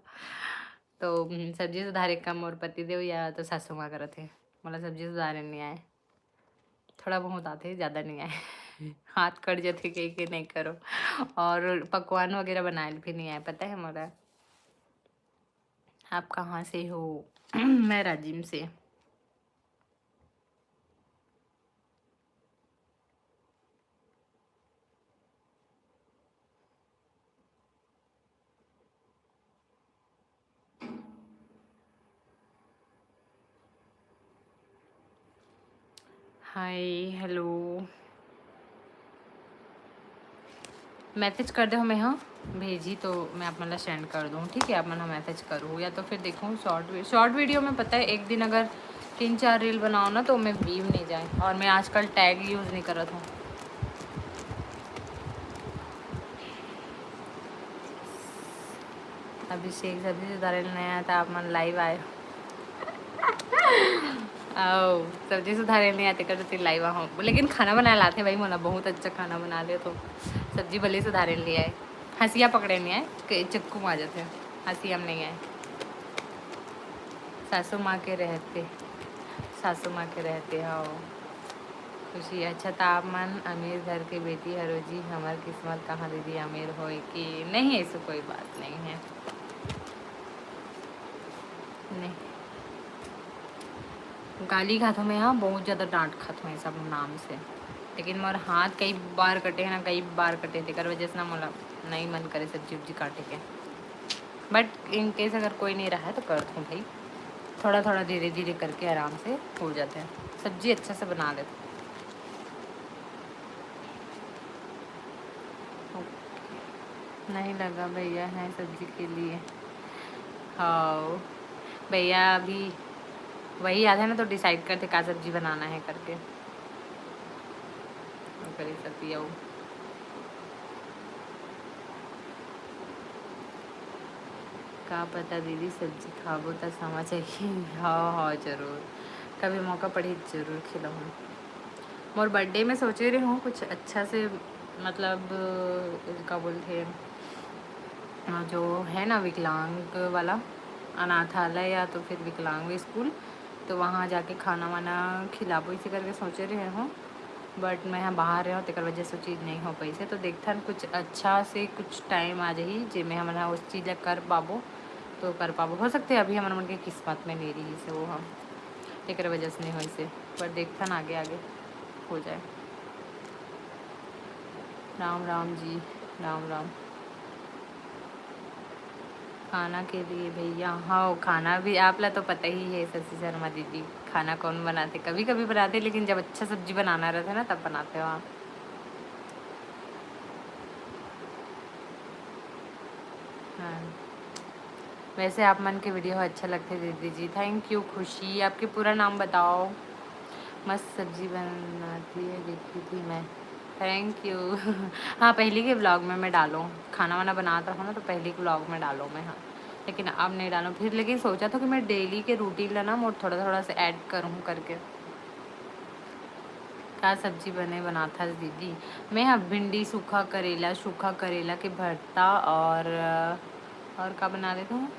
तो, हम्म, सब्जी सुधारे का मोर पति देव या तो सासू माँ करत हे। मोला सब्जी सुधारे नहीं आए, थोड़ा बहुत आते, ज़्यादा नहीं आए। हाथ कट जाते कह के नहीं करो। और पकवान वगैरह बनाए भी नहीं आए, पता है मोला। आप कहाँ से हो? मैं राजिम से। हाय, हेलो। मैसेज कर दे हमें, हाँ, भेजी तो मैं आप मन ला सेंड कर दूँ, ठीक है? आप मन ला मैसेज करूँ या तो फिर देखूँ शॉर्ट वी-, शॉर्ट वीडियो में, पता है, एक दिन अगर तीन चार रील बनाओ ना, तो मैं view नहीं जाए। और मैं आजकल टैग यूज़ नहीं करत हूँ। अभिषेक, सब्जी सुधारे नहीं आया था, आप मन लाइव आए हो। आओ, सब्जी सुधारे नहीं आते कर, लाइव आए हो। लेकिन खाना बनाए लाते भाई, मोला बहुत अच्छा खाना बना ले। तो सब्जी भले सुधारे नहीं आए, हंसिया पकड़े नहीं आए, चक्कू मार जाते हैं, हंसिया में नहीं आए। सासू माँ के रहते, सासू माँ के रहते हो। खुशी, अच्छा, त आप मन अमीर घर के बेटी हरो जी, हमर किस्मत कहाँ दीदी अमीर होए के। नहीं, ऐसे कोई बात नहीं है। नहीं, गाली खाथों मैं, हाँ, बहुत ज़्यादा डांट खाथों ये सब नाम से। लेकिन मोर हाथ कई बार कटे हैं ना, कई बार कटे, तेकर वजह से ना मोला नहीं मन करे सब्जी उब्जी काटे के। But in case अगर कोई नहीं रहा है तो करथों भाई, थोड़ा थोड़ा धीरे धीरे करके आराम से हो जाते हैं। सब्जी अच्छा से बना लेते। नहीं लगा भैया है सब्जी के लिए। हाँ भैया, अभी वही आते हैं ना, तो डिसाइड करते का सब्जी बनाना है करके। ओकरे सेती अउ का पता दीदी, सब्जी खाबो त समझ आही। हाँ, हाँ, जरूर, कभी मौका पड़ी, जरूर खिलाऊँ। मोर बर्थडे में सोचे रहे हूँ कुछ अच्छा से, मतलब, का बोलते हैं, जो है ना, विकलांग वाला अनाथालय या तो फिर विकलांग स्कूल, तो वहाँ जाके खाना वाना खिलाबो, इसे करके सोचे रहे हूँ। But मैं यहाँ बाहर रहे हूँ, तेकर वजह से वो चीज़ नहीं हो पाई से। तो देखथन, कुछ अच्छा से कुछ टाइम आ जाही, जेमे हमन ह उस चीज़ ला कर पाबो, तो कर पाबो। हो सकते अभी हमन मन के किस्मत में नहीं रही से वो हम, तेकर वजह से नहीं होई से। पर देखथन आगे आगे हो जाए। राम राम जी, राम राम। खाना के लिए भैया, हाँ, खाना भी आप ला तो पता ही है शशि शर्मा दीदी, खाना कौन बनाते, कभी कभी बनाते, लेकिन जब अच्छा सब्जी बनाना रहता है ना, तब बनाते हो आप। हाँ, वैसे आप मन के वीडियो अच्छा लगते दीदी जी। Thank you खुशी। आपके पूरा नाम बताओ। मस्त सब्जी बनाती है, देखी थी मैं। Thank you। हाँ, पहले के व्लॉग में मैं डालूँ, खाना वाना बनाता हूँ ना, तो पहले के व्लॉग में डालूँ मैं। हाँ, लेकिन अब नहीं डालूँ फिर। लेकिन सोचा था कि मैं डेली के रूटीन ला ना, मोर थोड़ा थोड़ा से ऐड करूँ करके। का सब्जी बने बनाथस दीदी? मैं ह भिंडी, सूखा करेला, सूखा करेला के भरता और, और का बना लेते हैं,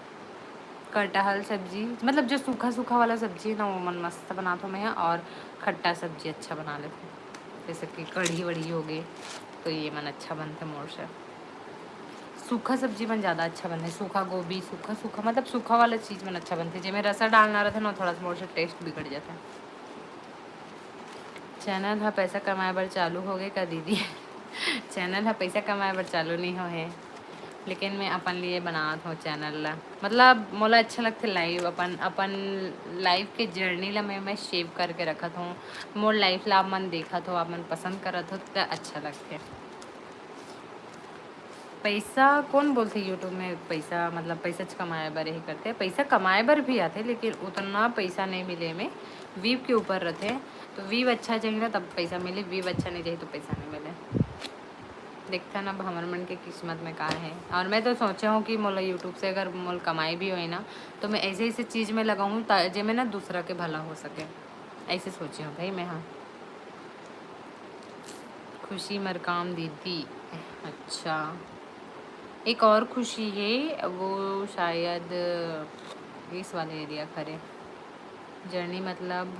कटहल सब्जी, मतलब जो सूखा सूखा वाला सब्जी है ना, वो मन मस्त बनाथों मैं ह। और खट्टा सब्जी अच्छा बना लेते हैं, जैसे कि कढ़ी वढ़ी हो गई, तो ये मन अच्छा बनते मोर से। सूखा सब्जी मन ज़्यादा अच्छा बनते, सूखा गोभी, सूखा सूखा, मतलब सूखा वाला चीज़ मन अच्छा बनते। जेमे रसा डालना रहता ना, थोड़ा सा मोर से टेस्ट बिगड़ जाता है। चैनल ह पैसा कमाए बर चालू हो गए का दीदी? चैनल ह पैसा कमाए बर चालू नहीं हो है, लेकिन मैं अपन लिए बनात हूँ चैनल ला। मतलब मोला अच्छा लगथे लाइव, अपन अपन लाइफ के जर्नी ला मैं मैं सेव करके रखत हूँ। मोर लाइफ ला आप मन देखत हो, आप मन पसंद करत हो, त अच्छा लगथे। पैसा कौन बोलथे YouTube में पैसा, मतलब पैसा च कमाए बर यही करथे। पैसा कमाए बर भी आथे, लेकिन उतना पैसा नहीं मिले में, व्यू के ऊपर रहथे। तो व्यू अच्छा चाहिए ना, तब पैसा मिले, व्यू अच्छा नहीं चाहिए तो पैसा नहीं मिले। देखथन अब हमर मन के किस्मत में का है। और मैं तो सोचे हूँ कि मोला YouTube से अगर मोल कमाई भी होए ना, तो मैं ऐसे ऐसे चीज़ में लगाऊँ ता-, जेमे ना दूसरा के भला हो सके, ऐसे सोचे हूँ भाई मैं। हाँ, खुशी मरकाम दीदी। अच्छा, एक और खुशी है, वो शायद इस वाले एरिया खरे। जर्नी मतलब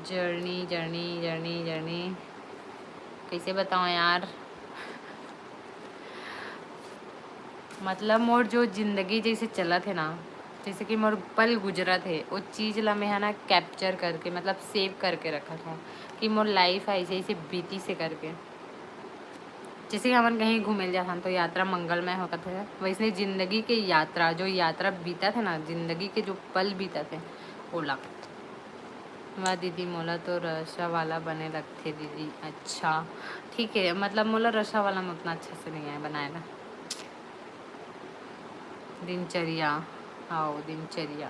जर्नी, जर्नी, जर्नी, जर्नी, कैसे बताऊँ यार? मतलब मोर जो जिंदगी जैसे चलत है ना, जैसे कि मोर पल गुजरत है, वो चीज़ ला मैं है ना कैप्चर करके, मतलब सेव करके रखत हूँ कि मोर लाइफ ऐसे ऐसे बीती से करके। जैसे कि हमन कहीं घूमे ल जाथन तो यात्रा मंगलमय होकत है, वैसने जिंदगी के यात्रा, जो यात्रा बीतत है ना, जिंदगी के जो पल बीतत है, ओला। वाह दीदी, मोला तो रसा वाला बने लगथे दीदी। अच्छा, ठीक है, मतलब मोला रसा वाला में उतना अच्छा से नहीं आए बनाए ला। दिनचर्या, आओ दिनचर्या।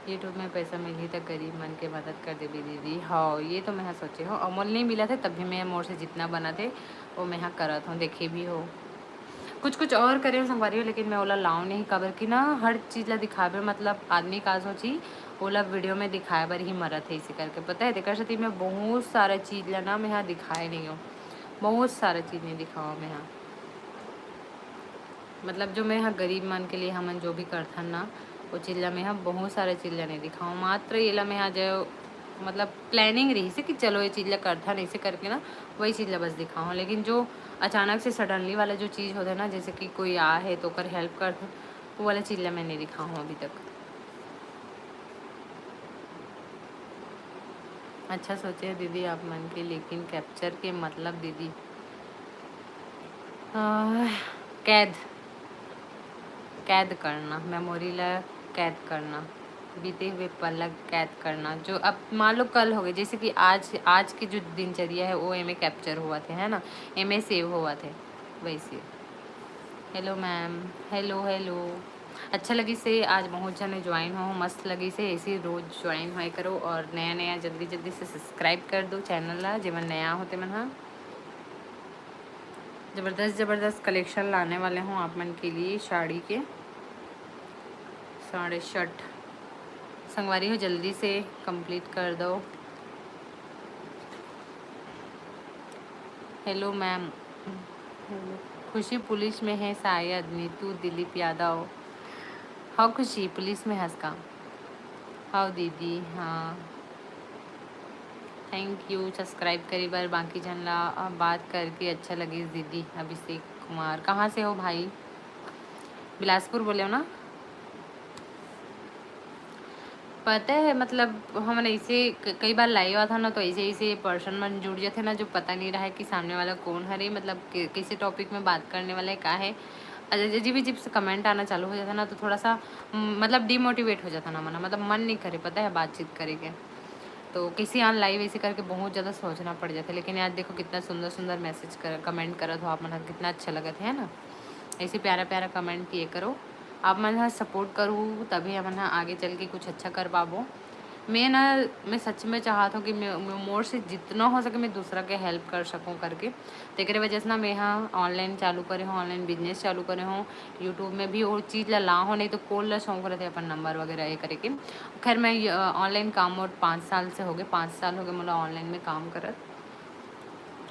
YouTube में पैसा मिलही त गरीब मन के मदद कर देबे दीदी। हाँ, ये तो मैं सोचे हूँ, अउ मोला नहीं मिला थे, तब भी मैं मोर से जितना बना थे वो मैं करत हूँ, देखे भी हो। कुछ कुछ और करे हूँ संगवारी हो, लेकिन मैं ओला लाऊँ नहीं, काबर कि ना हर चीज़ ला दिखावे, मतलब आदमी का सोची ओला वीडियो में दिखाए बर ही मरत है, इसी करके पता है। तेकर सेती मैं बहुत सारा चीज़ ला ना मैं यहाँ दिखाए नहीं हूँ, बहुत सारा चीज़ नहीं दिखाऊँ मैं यहाँ। मतलब जो मैं यहाँ गरीब मन के लिए हमन जो भी करथन ना, वो चीज़ ला मैं यहाँ बहुत सारा चीज़ ला नहीं दिखाऊँ। मात्र ये ला मैं यहाँ जो मतलब प्लानिंग रही से कि चलो ये चीज़ ला करथन, ऐसे करके ना वही चीज़ ला बस दिखाऊँ। लेकिन जो अचानक से सडनली वाला जो चीज़ होता है ना, जैसे कि कोई आ है तो ओकर हेल्प करथन, वो वाला चीज़ ला मैं नहीं दिखाऊँ अभी तक। अच्छा सोचे दीदी आप मन के, लेकिन कैप्चर के मतलब दीदी, आह, कैद, कैद करना, मेमोरी ला कैद करना, बीते हुए पल ला कैद करना। जो अब मान लो कल हो गए, जैसे कि आज, आज के जो दिनचर्या है वो एमे कैप्चर हुआ थे, है ना, एमे सेव हुआ थे वैसे। Hello ma'am, hello hello. अच्छा लगी से आज बहुत जने ज्वाइन हो, मस्त लगी से ऐसे ही रोज ज्वाइन होए करो और नया नया जल्दी जल्दी से सब्सक्राइब कर दो चैनल ला, जेमन नया होते मन हा। जबरदस्त जबरदस्त कलेक्शन लाने वाले हूँ आप मन के लिए साड़ी के। साढ़े छठ संगवारी हो, जल्दी से कंप्लीट कर दो। हेलो मैम, खुशी पुलिस में है शायद, नीतू दिलीप यादव। हाँ खुशी, पुलिस में हस का? हाँ दीदी, हाँ। थैंक यू सब्सक्राइब करे बर। बाकी जन ला अब बात करके अच्छा लगिस दीदी। अभिषेक कुमार, कहाँ से हो भाई? बिलासपुर बोले हो ना? पता है, मतलब हमन ऐसे क-, कई बार लाइव आथन ना, तो ऐसे ऐसे पर्सन मन जुड़ जाथे ना, जो पता नहीं रहे कि सामने वाला कौन हरे, मतलब के-, कैसे टॉपिक में बात करने वाला है, का है। अज-, अजीब अजीब से कमेंट आना चालू हो जाता ना, तो थोड़ा सा म, मतलब डिमोटिवेट हो जाता ना मन, मतलब मन नहीं करे, पता है, बातचीत करे के। तो कैसे आन लाइव ऐसे करके बहुत ज़्यादा सोचना पड़ जाता है। लेकिन यार देखो कितना सुंदर सुंदर मैसेज कर, कमेंट करत हो आप मन, कितना अच्छा लगत है ना। ऐसे प्यारा प्यारा कमेंट किए करो, आप मन ह सपोर्ट करू तभी हमन ह आगे चल के कुछ अच्छा कर पाबो। मैं ना, मैं सच में चाहत हूँ कि मैं, मैं मोर से जितना हो सके मैं दूसरा के हेल्प कर सकूँ करके। तेकरे वजह से ना मैं ह ऑनलाइन चालू करे हूँ, ऑनलाइन बिजनेस चालू करे हूँ। यूट्यूब में भी वो चीज़ ला ला हो, नहीं तो कौन ला शौक रहते अपन नंबर वगैरह ये करे के। खैर मैं ऑनलाइन काम मोर पाँच साल से हो गए, पाँच साल हो गए मोला ऑनलाइन में काम करत।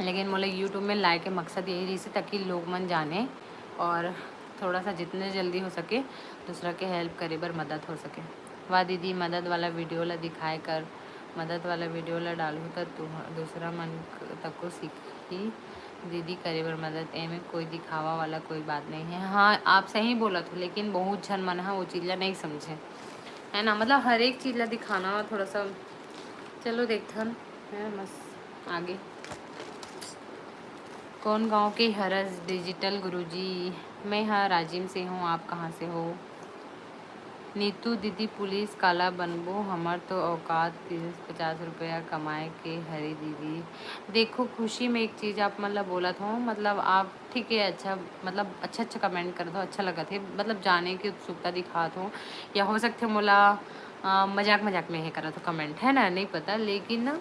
लेकिन मोला यूट्यूब में लाए के मकसद यही रहिस हे ताकि लोग मन जाने और थोड़ा सा जितने जल्दी हो सके दूसरा के हेल्प करे बर मदद हो सके। वाह दीदी, मदद वाला वीडियो ला दिखाए कर, मदद वाला वीडियो ला डालहू त तू दूसरा मन क-, तको सीखही दीदी करे बर मदद। एमे कोई दिखावा वाला कोई बात नहीं है। हाँ, आप सही बोलत हो, लेकिन बहुत झन मन ह वो चीज़ ला नहीं समझे, है ना। मतलब हर एक चीज़ ला दिखाना थोड़ा सा, चलो देखथन। है मस्त। आगे, कौन गांव के हरस डिजिटल गुरुजी? मैं ह राजिम से हूँ, आप कहाँ से हो? नीतू दीदी, पुलिस काला बनबो, हमर तो औकात तीस पचास रुपया कमाए के हरे दीदी। देखो खुशी, मैं एक चीज़ आप मन ला बोलत हूँ, मतलब आप ठीक है, अच्छा, मतलब अच्छा अच्छा कमेंट करत हो, अच्छा लगत हे, मतलब जाने की उत्सुकता दिखात हो, या हो सकथे मोला अ, मजाक मजाक में हे करत हो कमेंट, है ना, नहीं पता, लेकिन ना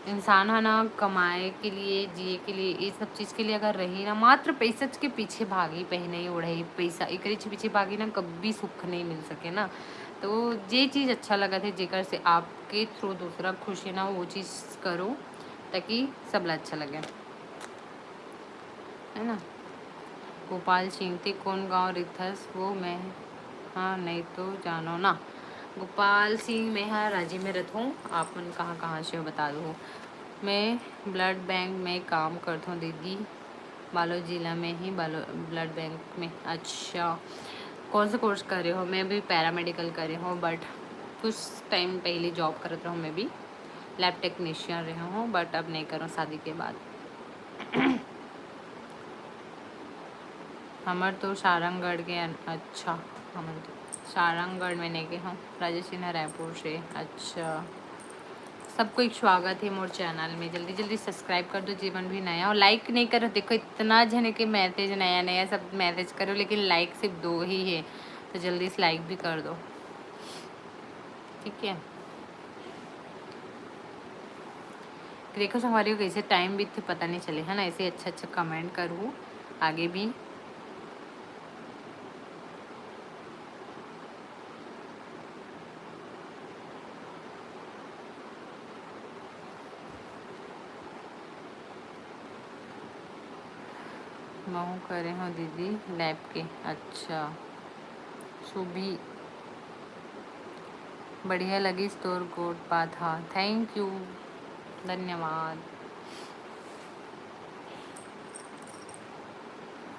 इंसान ह ना कमाए के लिए, जिए के लिए, ये सब चीज़ के लिए अगर रही ना, मात्र पैसा के पीछे भागी, पहने ओढ़े पैसा एकरे पीछे भागी ना, कभी सुख नहीं मिल सके ना। तो जे चीज़ अच्छा लगत हे, जेकर से आपके थ्रू दूसरा खुश है ना, वो चीज़ करो ताकि सब ला अच्छा लगे, है ना। गोपाल सिंह, ते कौन गांव रिथस वो मैं, हाँ, नहीं तो जानो ना। गोपाल सिंह, मैं ह राजी में रथों, आप मन कहाँ कहाँ से हो बता दो। मैं ब्लड बैंक में काम करथों दीदी, बालोद जिला में ही बालो-, ब्लड बैंक में। अच्छा, कौन सा कोर्स करे हो? मैं भी पैरामेडिकल करे हूँ, बट कुछ टाइम पहले जॉब करत रहूँ, मैं भी लैब टेक्नीशियन रहे हूँ, बट अब नहीं करूँ शादी के बाद। हमर तो सारंगढ़ के अन-, अच्छा, हमन तो सारंगढ़ में नहीं गए हूँ। राजेश सिन्हा रायपुर से, अच्छा। सबको एक स्वागत है मोर चैनल में। जल्दी जल्दी सब्सक्राइब कर दो, जीवन भी नया हो। लाइक नहीं करो, देखो इतना जने के मैसेज, नया नया सब मैसेज करो, लेकिन लाइक सिर्फ दो ही है, तो जल्दी से लाइक भी कर दो। ठीक है, देखो संगवारी हो, कैसे टाइम बीतथे पता नहीं चले, है ना। ऐसे अच्छा अच्छा कमेंट करूँ आगे भी। महू करे हो दीदी लैब के। अच्छा सुभी, बढ़िया लगिस तोर गोठ बात ह। थैंक यू, धन्यवाद।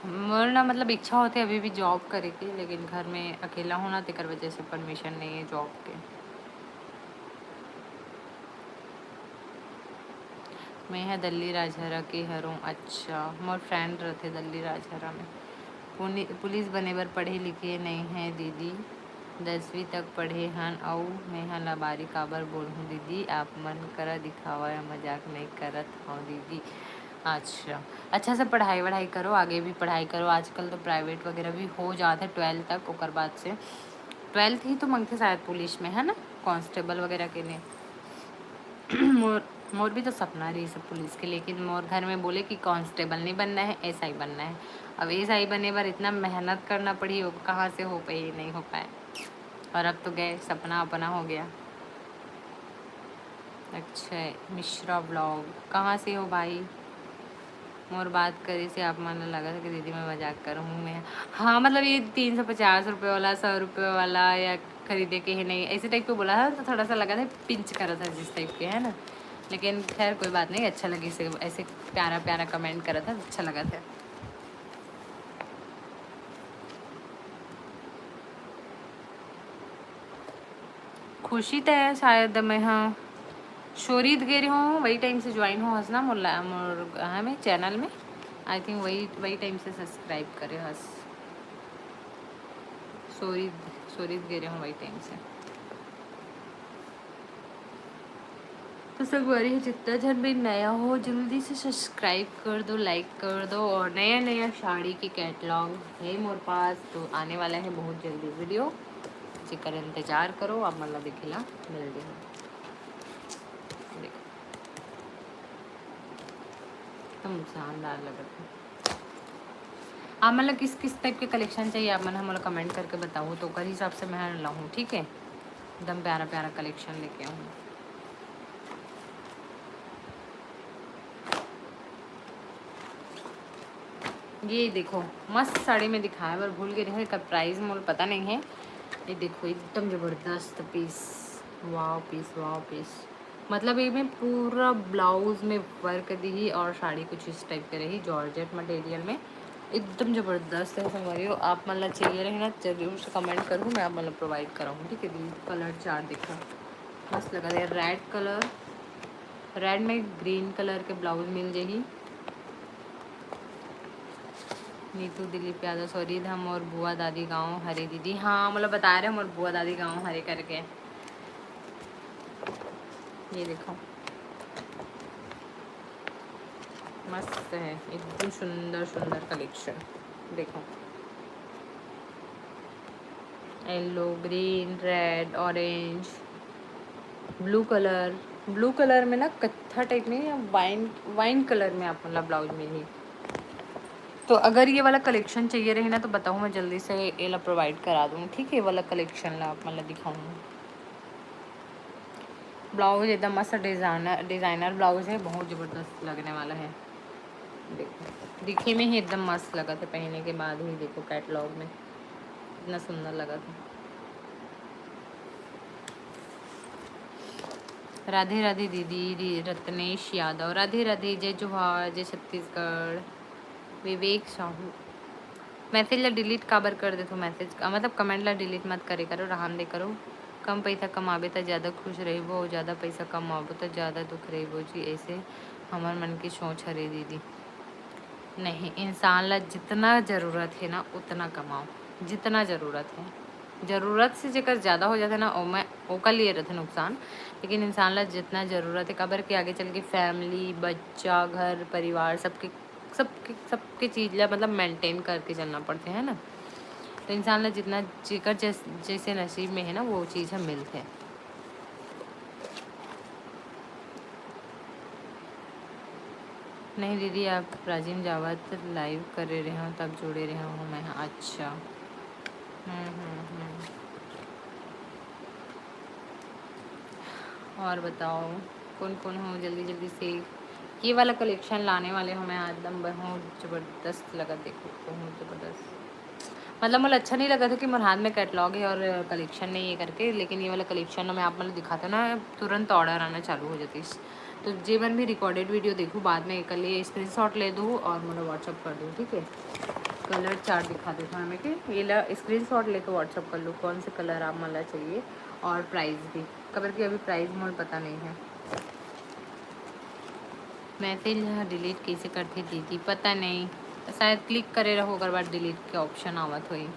मोर ना मतलब इच्छा होथे अभी भी जॉब करे के, लेकिन घर में अकेला हूँ ना, तेकर वजह से परमिशन नहीं है जॉब के। मैं ह दल्ली राजहरा के हरों। अच्छा, मोर फ्रेंड रथे दल्ली राजहरा में। पुनि-, पुलिस बने बर पढ़े लिखे नइ है दीदी, दसवीं तक पढ़े हन अउ मैं ह लबारी काबर बोलहूँ दीदी, आप मन करा दिखावा या मजाक नइ करत हव दीदी। अच्छा, अच्छा से पढ़ाई वढ़ाई करो, आगे भी पढ़ाई करो। आजकल तो प्राइवेट वगैरह भी हो जात है ट्वेल्थ तक, ओकर बाद से ट्वेल्थ ही तो मांगथे शायद पुलिस में, है ना, कांस्टेबल वगैरह के लिए। मोर मोर भी तो सपना रहिस पुलिस के, लेकिन मोर घर में बोले कि कांस्टेबल नहीं बनना है, एसआई बनना है। अब एसआई बने बर इतना मेहनत करना पड़ी, वो कहाँ से हो पाई, नहीं हो पाए। और अब तो गए, सपना अपना हो गया। अच्छा, मिश्रा ब्लॉग, कहाँ से हो भाई? मोर बात करे से आप मन ल लगत हे कि दीदी मैं मजाक करहूँ। मैं, हाँ, मतलब ये तीन सौ पचास रुपये वाला, सौ रुपये वाला या खरीदे के है नहीं, ऐसे टाइप के बोला था तो थोड़ा सा लगा था पिंच करा था जिस टाइप के, है ना। लेकिन खैर कोई बात नहीं, अच्छा लगी से ऐसे प्यारा प्यारा कमेंट करा था, अच्छा लगा था। खुशी तय शायद मैं हाँ शोरीद गे रहे हूँ, वही टाइम से ज्वाइन हो हस ना मोर ला-, मोर हाँ में चैनल में। आई थिंक वही, वही टाइम से सब्सक्राइब करे हस। शोरीद, शोरीद गे रहे हूँ वही टाइम से। तो संगवारी हो, जितना झन भी नया हो, जल्दी से सब्सक्राइब कर दो, लाइक कर दो। और नया नया साड़ी के कैटलॉग है मोर पास, तो आने वाला है बहुत जल्दी वीडियो, जेकर इंतजार करो, आप मन ला देखे ला मिल जाही। देखो, एकदम शानदार लगत है। आप मन ला किस किस टाइप के कलेक्शन चाहिए, आप मन ह मोला कमेंट करके बताओ, तो ओकर हिसाब से मैं लाहूँ, ठीक है। एकदम प्यारा प्यारा कलेक्शन लेके आऊँ। ये देखो, मस्त साड़ी में दिखाए बर भूल गए रहे, एकर प्राइस मोला पता नहीं है। ये देखो, एकदम जबरदस्त पीस, वाव पीस, वाव पीस। मतलब ये में पूरा ब्लाउज में वर्क दिही और साड़ी कुछ इस टाइप के रही, जॉर्जेट मटेरियल में, एकदम जबरदस्त है संगवारी हो। आप मन ला चाहिए रहे ना, जरूर से कमेंट करूँ, मैं आप मन ला प्रोवाइड कराऊँ, ठीक है। कलर चार्ट देखो, मस्त लगा है, रेड कलर, रेड में ग्रीन कलर के ब्लाउज मिल जाही। नीतू दिलीप यादव, सॉरी, हम और बुआ दादी गाँव हरे दीदी। हाँ, मतलब बता रहे हम और बुआ दादी गाँव हरे करके। ये देखो, मस्त है, एकदम सुंदर सुंदर कलेक्शन। देखो, yellow, green, red, orange, blue colour. Blue colour में ना कत्था टाइप में या वाइन, वाइन कलर में आप मन ला ब्लाउज मिलही। तो अगर ये वाला कलेक्शन चाहिए रही ना, तो बताओ, मैं जल्दी से ये ला प्रोवाइड करा दूँ, ठीक है। ये वाला कलेक्शन ला आप मन ला दिखाऊँ। ब्लाउज एकदम मस्त डिजाइनर, डिजाइनर ब्लाउज है, बहुत जबरदस्त लगने वाला है। देखो, दिखे में ही एकदम मस्त लगत है, पहने के बाद ही देखो कैटलॉग में इतना सुंदर लगत है। राधे राधे दीदी, री-, रत्नेश यादव, राधे राधे, जय जोहार, जय छत्तीसगढ़। विवेक साहू, मैसेज ला डिलीट काबर कर देथो? मैसेज का मतलब कमेंट ला डिलीट मत करे करो, रहन दे करो। कम पैसा कमाबे त ज़्यादा खुश रहिबो, अउ ज़्यादा पैसा कमाबो त ज़्यादा दुख रहिबो जी। ऐसे हमर मन के सोच हरे दीदी। नहीं, इंसान ला जितना ज़रूरत है ना, उतना कमाओ, जितना ज़रूरत है। ज़रूरत से जेकर ज़्यादा हो जाथे ना, ओमा, ओकर लिए रथे नुकसान। लेकिन इंसान ला जितना ज़रूरत है, काबर कि आगे चल के फैमिली, बच्चा, घर परिवार, सबके, सबके, सबके चीज़ ला मतलब मेंटेन करके चलना पड़थे, है ना। तो इंसान ला जितना, जेकर जैस-, जैसे नसीब में है ना, वो चीज़ ह मिलथे। नहीं दीदी, आप राजिम जावत live करे रहे हो, तब जुड़े रहे हो मैं। अच्छा। हम्म, हम्म, हम्म। और बताओ, कौन कौन हो? जल्दी जल्दी से ये वाला collection लाने वाले हो मैं। एकदम बहुत ज़बरदस्त लगा, देखो, बहुत ज़बरदस्त। मतलब, मोला अच्छा नहीं लगा था कि मोर हाथ में catalog है और collection नहीं है करके, लेकिन ये वाला collection में आप मतलब दिखाते ना, तुरंत order आना चालू हो जाती। तो जे मन भी recorded video देखू, बाद में एकर लिए screenshot ले दू और मोला WhatsApp कर दू, ठीक है? Colour chart दिखा देता हूँ मैं कि ये ला screenshot लेके WhatsApp कर लो, कौन से colour आप मन ला चाहिए और price भी, काबर कि अभी price मोला पता नहीं है। Message ह delete कैसे करथे दीदी? पता नहीं, शायद click करे रहो, ओकर बाद delete के option आवत होही।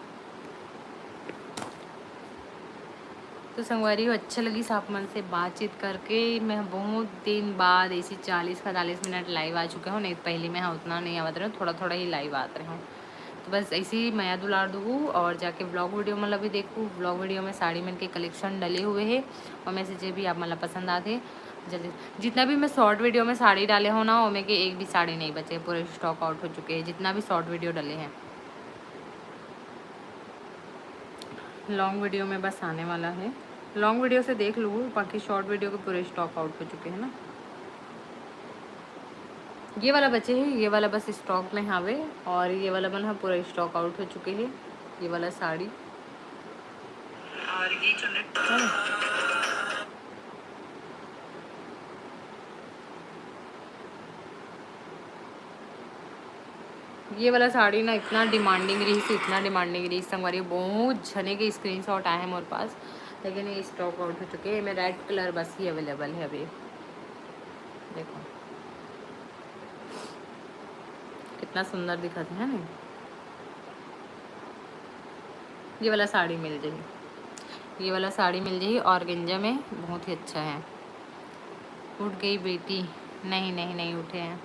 तो संगवारी हो, अच्छा लगिस आप मन से बातचीत करके। मैं बहुत दिन बाद ऐसी चालीस पैंतालीस मिनट live आ चुके हो, नहीं पहले मैं ह उतना नहीं आवत रहे हूँ, थोड़ा थोड़ा ही live आत रहे हूँ। तो बस ऐसे ही मया दुलार दूँ और जाके vlog video मन ला भी देखू। Vlog video में साड़ी मन के collection डले हुए है और मैं से जे भी आप मन ला पसंद आथे, जल्दी, जितना भी मैं short video में साड़ी डाले हो ना, ओमे के एक भी साड़ी नहीं बचे, पूरे stock out हो चुके हैं, जितना भी short video डले हैं। Long video में बस आने वाला है, long video से देख लू, बाकी short video के पूरे stock out हो चुके हैं ना। ये वाला बचे है, ये वाला बस stock में हावे और ये वाला मन ह पूरा stock out हो चुके है, ये वाला साड़ी। और ये जो net ये वाला साड़ी ना इतना demanding रहिस, इतना demanding रहिस संगवारी, बहुत झने के screenshot आए हैं मोर पास, लेकिन ये stock out हो चुके हैं। मैं red colour बस ही available है अभी। देखो कितना सुंदर दिखत है ना। ये वाला साड़ी मिल जाही, ये वाला साड़ी मिल जाही organza में, बहुत ही अच्छा है। उठ गई बेटी? नहीं, नहीं, नहीं उठे हैं।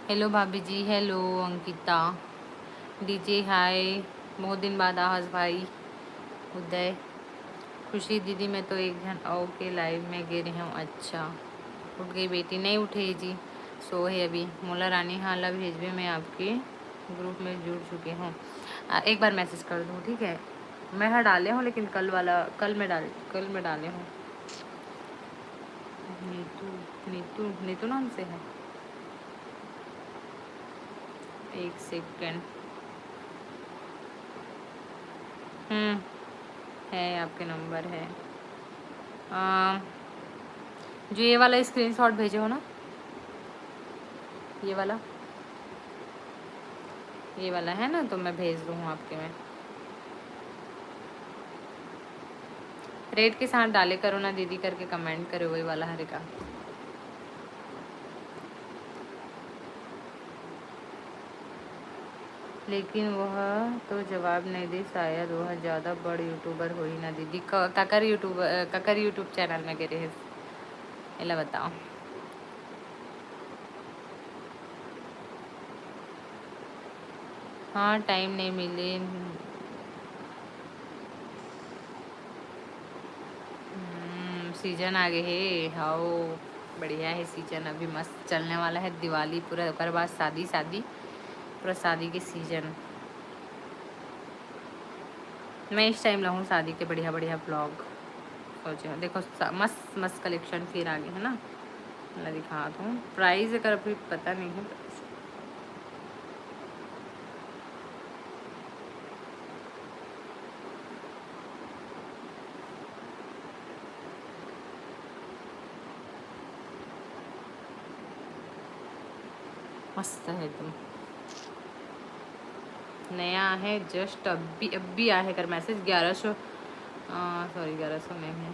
Hello भाभी जी, hello अंकिता, DJ hi, बहुत दिन बाद आहस भाई उदय। खुशी दीदी, मैं तो एक झन अउ के live में गे रहे हूँ। अच्छा, उठ गई बेटी? नहीं उठे जी, सो है अभी। मोला रानी हाला भेजबे, मैं आपके group में जुड़ चुके हूँ। आ, एक बार message कर दूँ, ठीक है? मैं हा डाले हूँ, लेकिन कल वाला, कल मैं डाल, कल मैं डाले हूँ। नीतू, नीतू, नीतू नाम से है। एक second। हम्म, है, आपके number है। आ, जो ये वाला screenshot भेजे हो ना, ये वाला, ये वाला है ना, तो मैं भेज दूँ हूँ आपके में। Rate के साथ डाले करो ना दीदी करके comment करे, वही वाला हरे का। लेकिन वह तो जवाब नहीं दे, शायद वह ज़्यादा बड़ YouTuber होही ना दीदी। क-, काकर YouTube, अ, काकर YouTube channel में गे रहे, एला बताओ। हाँ, time नहीं मिले। हम्म, season आ गए हे, हाओ, बढ़िया है season, अभी मस्त चलने वाला है दिवाली पूरा, ओकर बाद शादी, शादी, पूरा शादी के season। मैं इस time लाऊँ शादी के बढ़िया बढ़िया vlog सोचे हूँ। देखो सा-, मस्त मस्त collection फिर आ गए है ना, मैं दिखा दूँ। Price एकर अभी पता नहीं है। मस्त है एकदम, नया है, just अभी अभी आया है कर message। ग्यारह सौ, sorry, ग्यारह सौ नहीं है,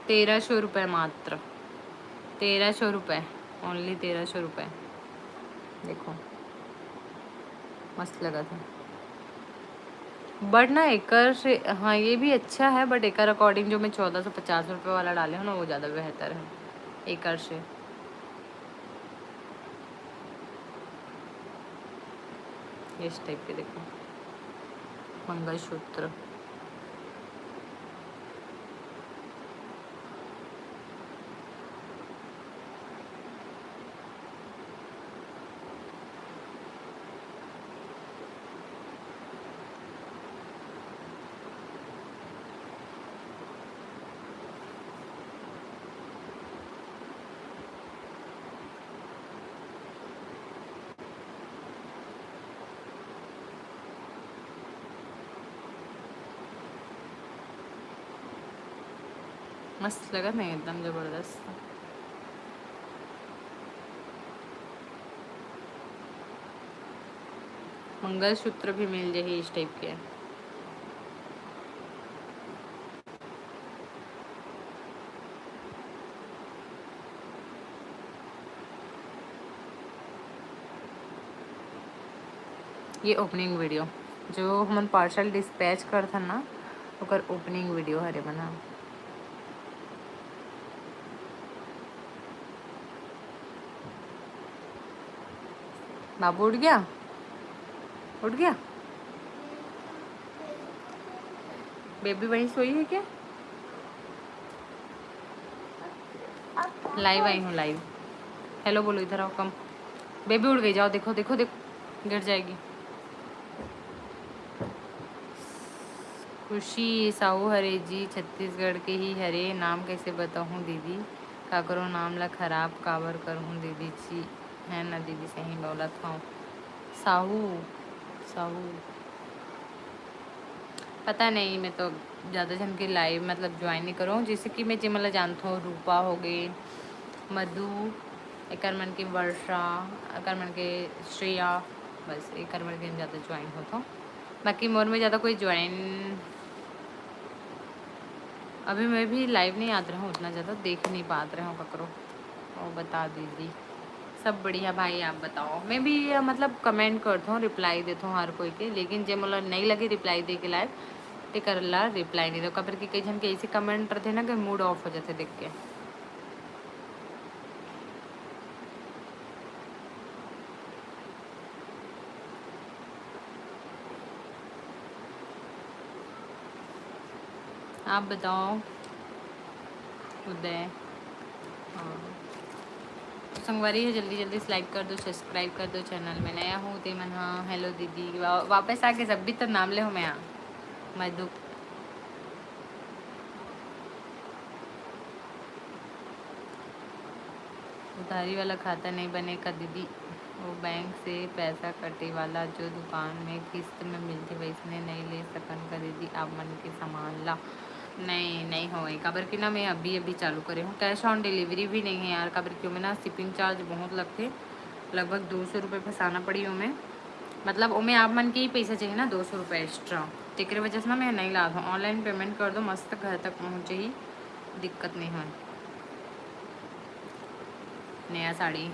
तेरह सौ रुपये मात्र, तेरह सौ रुपये, only तेरह सौ रुपये। देखो मस्त लगा था। But ना एकर से, हाँ, ये भी अच्छा है, but एकर according जो मैं चौदह सौ पचास रुपये वाला डाले हूँ ना, वो ज़्यादा बेहतर है एकर से। इस type के देखो मंगलसूत्र। मस्त लगत नहीं, एकदम जबरदस्त। मंगलसूत्र भी मिल जाही इस टाइप के। ये ओपनिंग वीडियो, जो हमन पार्सल डिस्पैच करथन ना, ओकर ओपनिंग वीडियो हरे मन ह। बाबू उठ गया, उठ गया। बेबी वहीं सोई है क्या? लाइव आई हूँ, लाइव। हेलो बोलो, इधर आओ, कम। बेबी उड़ गई, जाओ, देखो, देखो, देखो, गिर जाएगी। खुशी साहू हरे जी, छत्तीसगढ़ के ही हरे। नाम कैसे बताहूँ दीदी, काकरो नाम ला खराब काबर करहूँ दीदी जी, है ना दीदी, सही बोलत हूँ। साहू, साहू, पता नहीं, मैं तो ज़्यादा झन के लाइव मतलब ज्वाइन नहीं करूँ। जैसे कि मैं जेमन ला जानथों, रूपा हो गई, मधु, एकर मन के वर्षा, एकर मन के श्रेया, बस एकर मन के ज़्यादा ज्वाइन होथों। बाकी मोर में ज़्यादा कोई ज्वाइन, अभी मैं भी लाइव नहीं आत रहूँ, उतना ज़्यादा देख नहीं पात रहूँ ककरो। वो बता दीदी। सब बढ़िया भाई, आप बताओ। मैं भी, अ, मतलब कमेंट करथों, रिप्लाई देथों हर कोई के, लेकिन जे मोला नहीं लगे रिप्लाई दे के लाइव, तेकर ला रिप्लाई नहीं दो, काबर कि कई झन के ऐसे कमेंट रहते ना कि मूड ऑफ हो जाते देख के। आप बताओ उदय। हाँ। तो संगवारी हो, जल्दी जल्दी से लाइक कर दो, सब्सक्राइब कर दो चैनल में। नया हो ते मन, हाँ, हेलो दीदी, वा-, वापस आ गए, जब भी तो नाम ले हो मैं, हाँ, मधु। उधारी वाला खाता नहीं बने का दीदी? वो बैंक से पैसा कटे वाला, जो दुकान में किस्त में मिलथे, वैसने नहीं ले सकन का दीदी, आप मन के सामान ला? नहीं, नहीं होए, काबर कि ना मैं अभी अभी चालू करे हूँ, कैश ऑन डिलीवरी भी नहीं है यार, काबर कि ओमे ना शिपिंग चार्ज बहुत लगथे, लगभग दो सौ रुपये फंसाना पड़ी ओमे, मतलब ओमे आप मन के ही पैसा चाहिए ना, दो सौ रुपये एक्स्ट्रा, तेकरे वजह से ना मैं नहीं लात हूँ। ऑनलाइन पेमेंट कर दो, मस्त घर तक पहुँच जाही, दिक्कत नहीं होए। नया साड़ी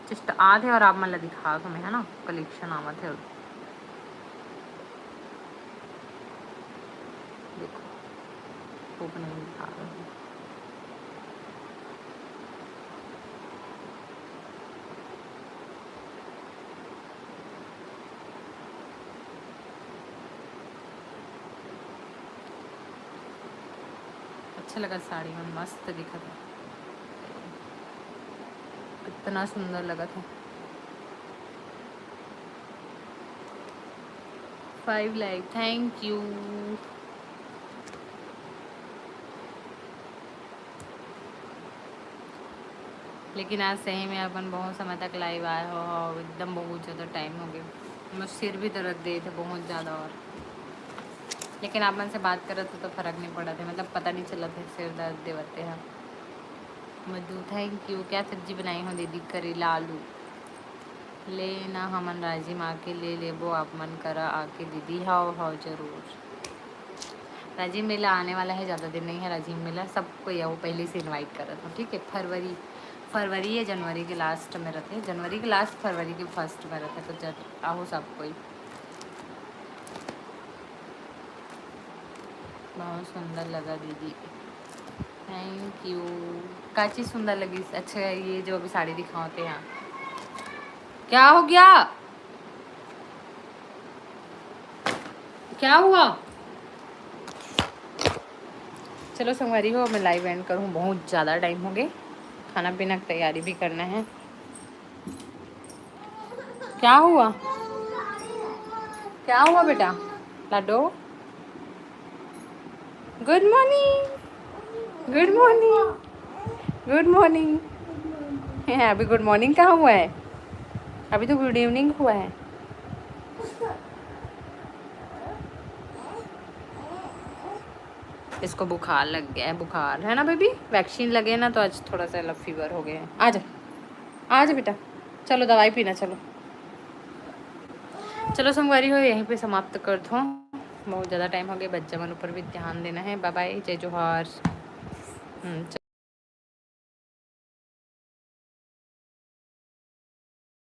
जस्ट आत हे और आप मन ला दिखात हूँ मैं, है ना, कलेक्शन आवत हे। देखो, ओपनिंग दिखा रही हूँ। अच्छा लगा साड़ी में, मस्त दिखत हे, कितना सुंदर लगत हे। Five like, thank you। लेकिन आज सही में अपन बहुत समय तक लाइव आए हो, हो एकदम बहुत ज़्यादा टाइम हो गए। मोर सिर भी दर्द देत हे बहुत ज़्यादा, और लेकिन आप मन से बात करत हो तो फर्क नहीं पड़त हे, मतलब पता नहीं चलत हे सिर दर्द देवत हे। मधु, thank you। क्या सब्जी बनाई हो दीदी? करेला, आलू। ले ना, हमन राजिम आके ले लेबो आप मन करा आके दीदी। हाव, हाव, जरूर। राजिम मेला आने वाला है, ज़्यादा दिन नहीं है राजिम मेला। सबको या वो पहले से इनवाइट करत हूँ, ठीक है? फरवरी, फरवरी या जनवरी के लास्ट में रहते हैं, जनवरी के लास्ट, फरवरी के फर्स्ट में रहते हैं, तो जब आहो सब कोई। बहुत सुंदर लगा दीदी, थैंक यू। का चीज़ सुंदर लगी? अच्छा, ये जो अभी साड़ी दिखावते हैं, क्या हो गया, क्या हुआ? चलो संगवारी हो, मैं लाइव एंड करूँ, बहुत ज़्यादा टाइम हो गए, खाना पीना की तैयारी भी करना है। क्या हुआ, क्या हुआ बेटा? लाडो, गुड मॉर्निंग, गुड मॉर्निंग, गुड मॉर्निंग। अभी गुड मॉर्निंग कहाँ हुआ है? अभी तो गुड इवनिंग हुआ है। इसको बुखार लग गया है, बुखार है ना बेबी, वैक्सीन लगे ना तो आज थोड़ा सा यलो फीवर हो गया है। आ जा, आ जा बेटा, चलो दवाई पीना, चलो। चलो संगवारी हो, यहीं पे समाप्त कर दो, बहुत ज़्यादा टाइम हो गया, बच्चा मन ऊपर भी ध्यान देना है। बाय बाय, जय जोहार। हम्म,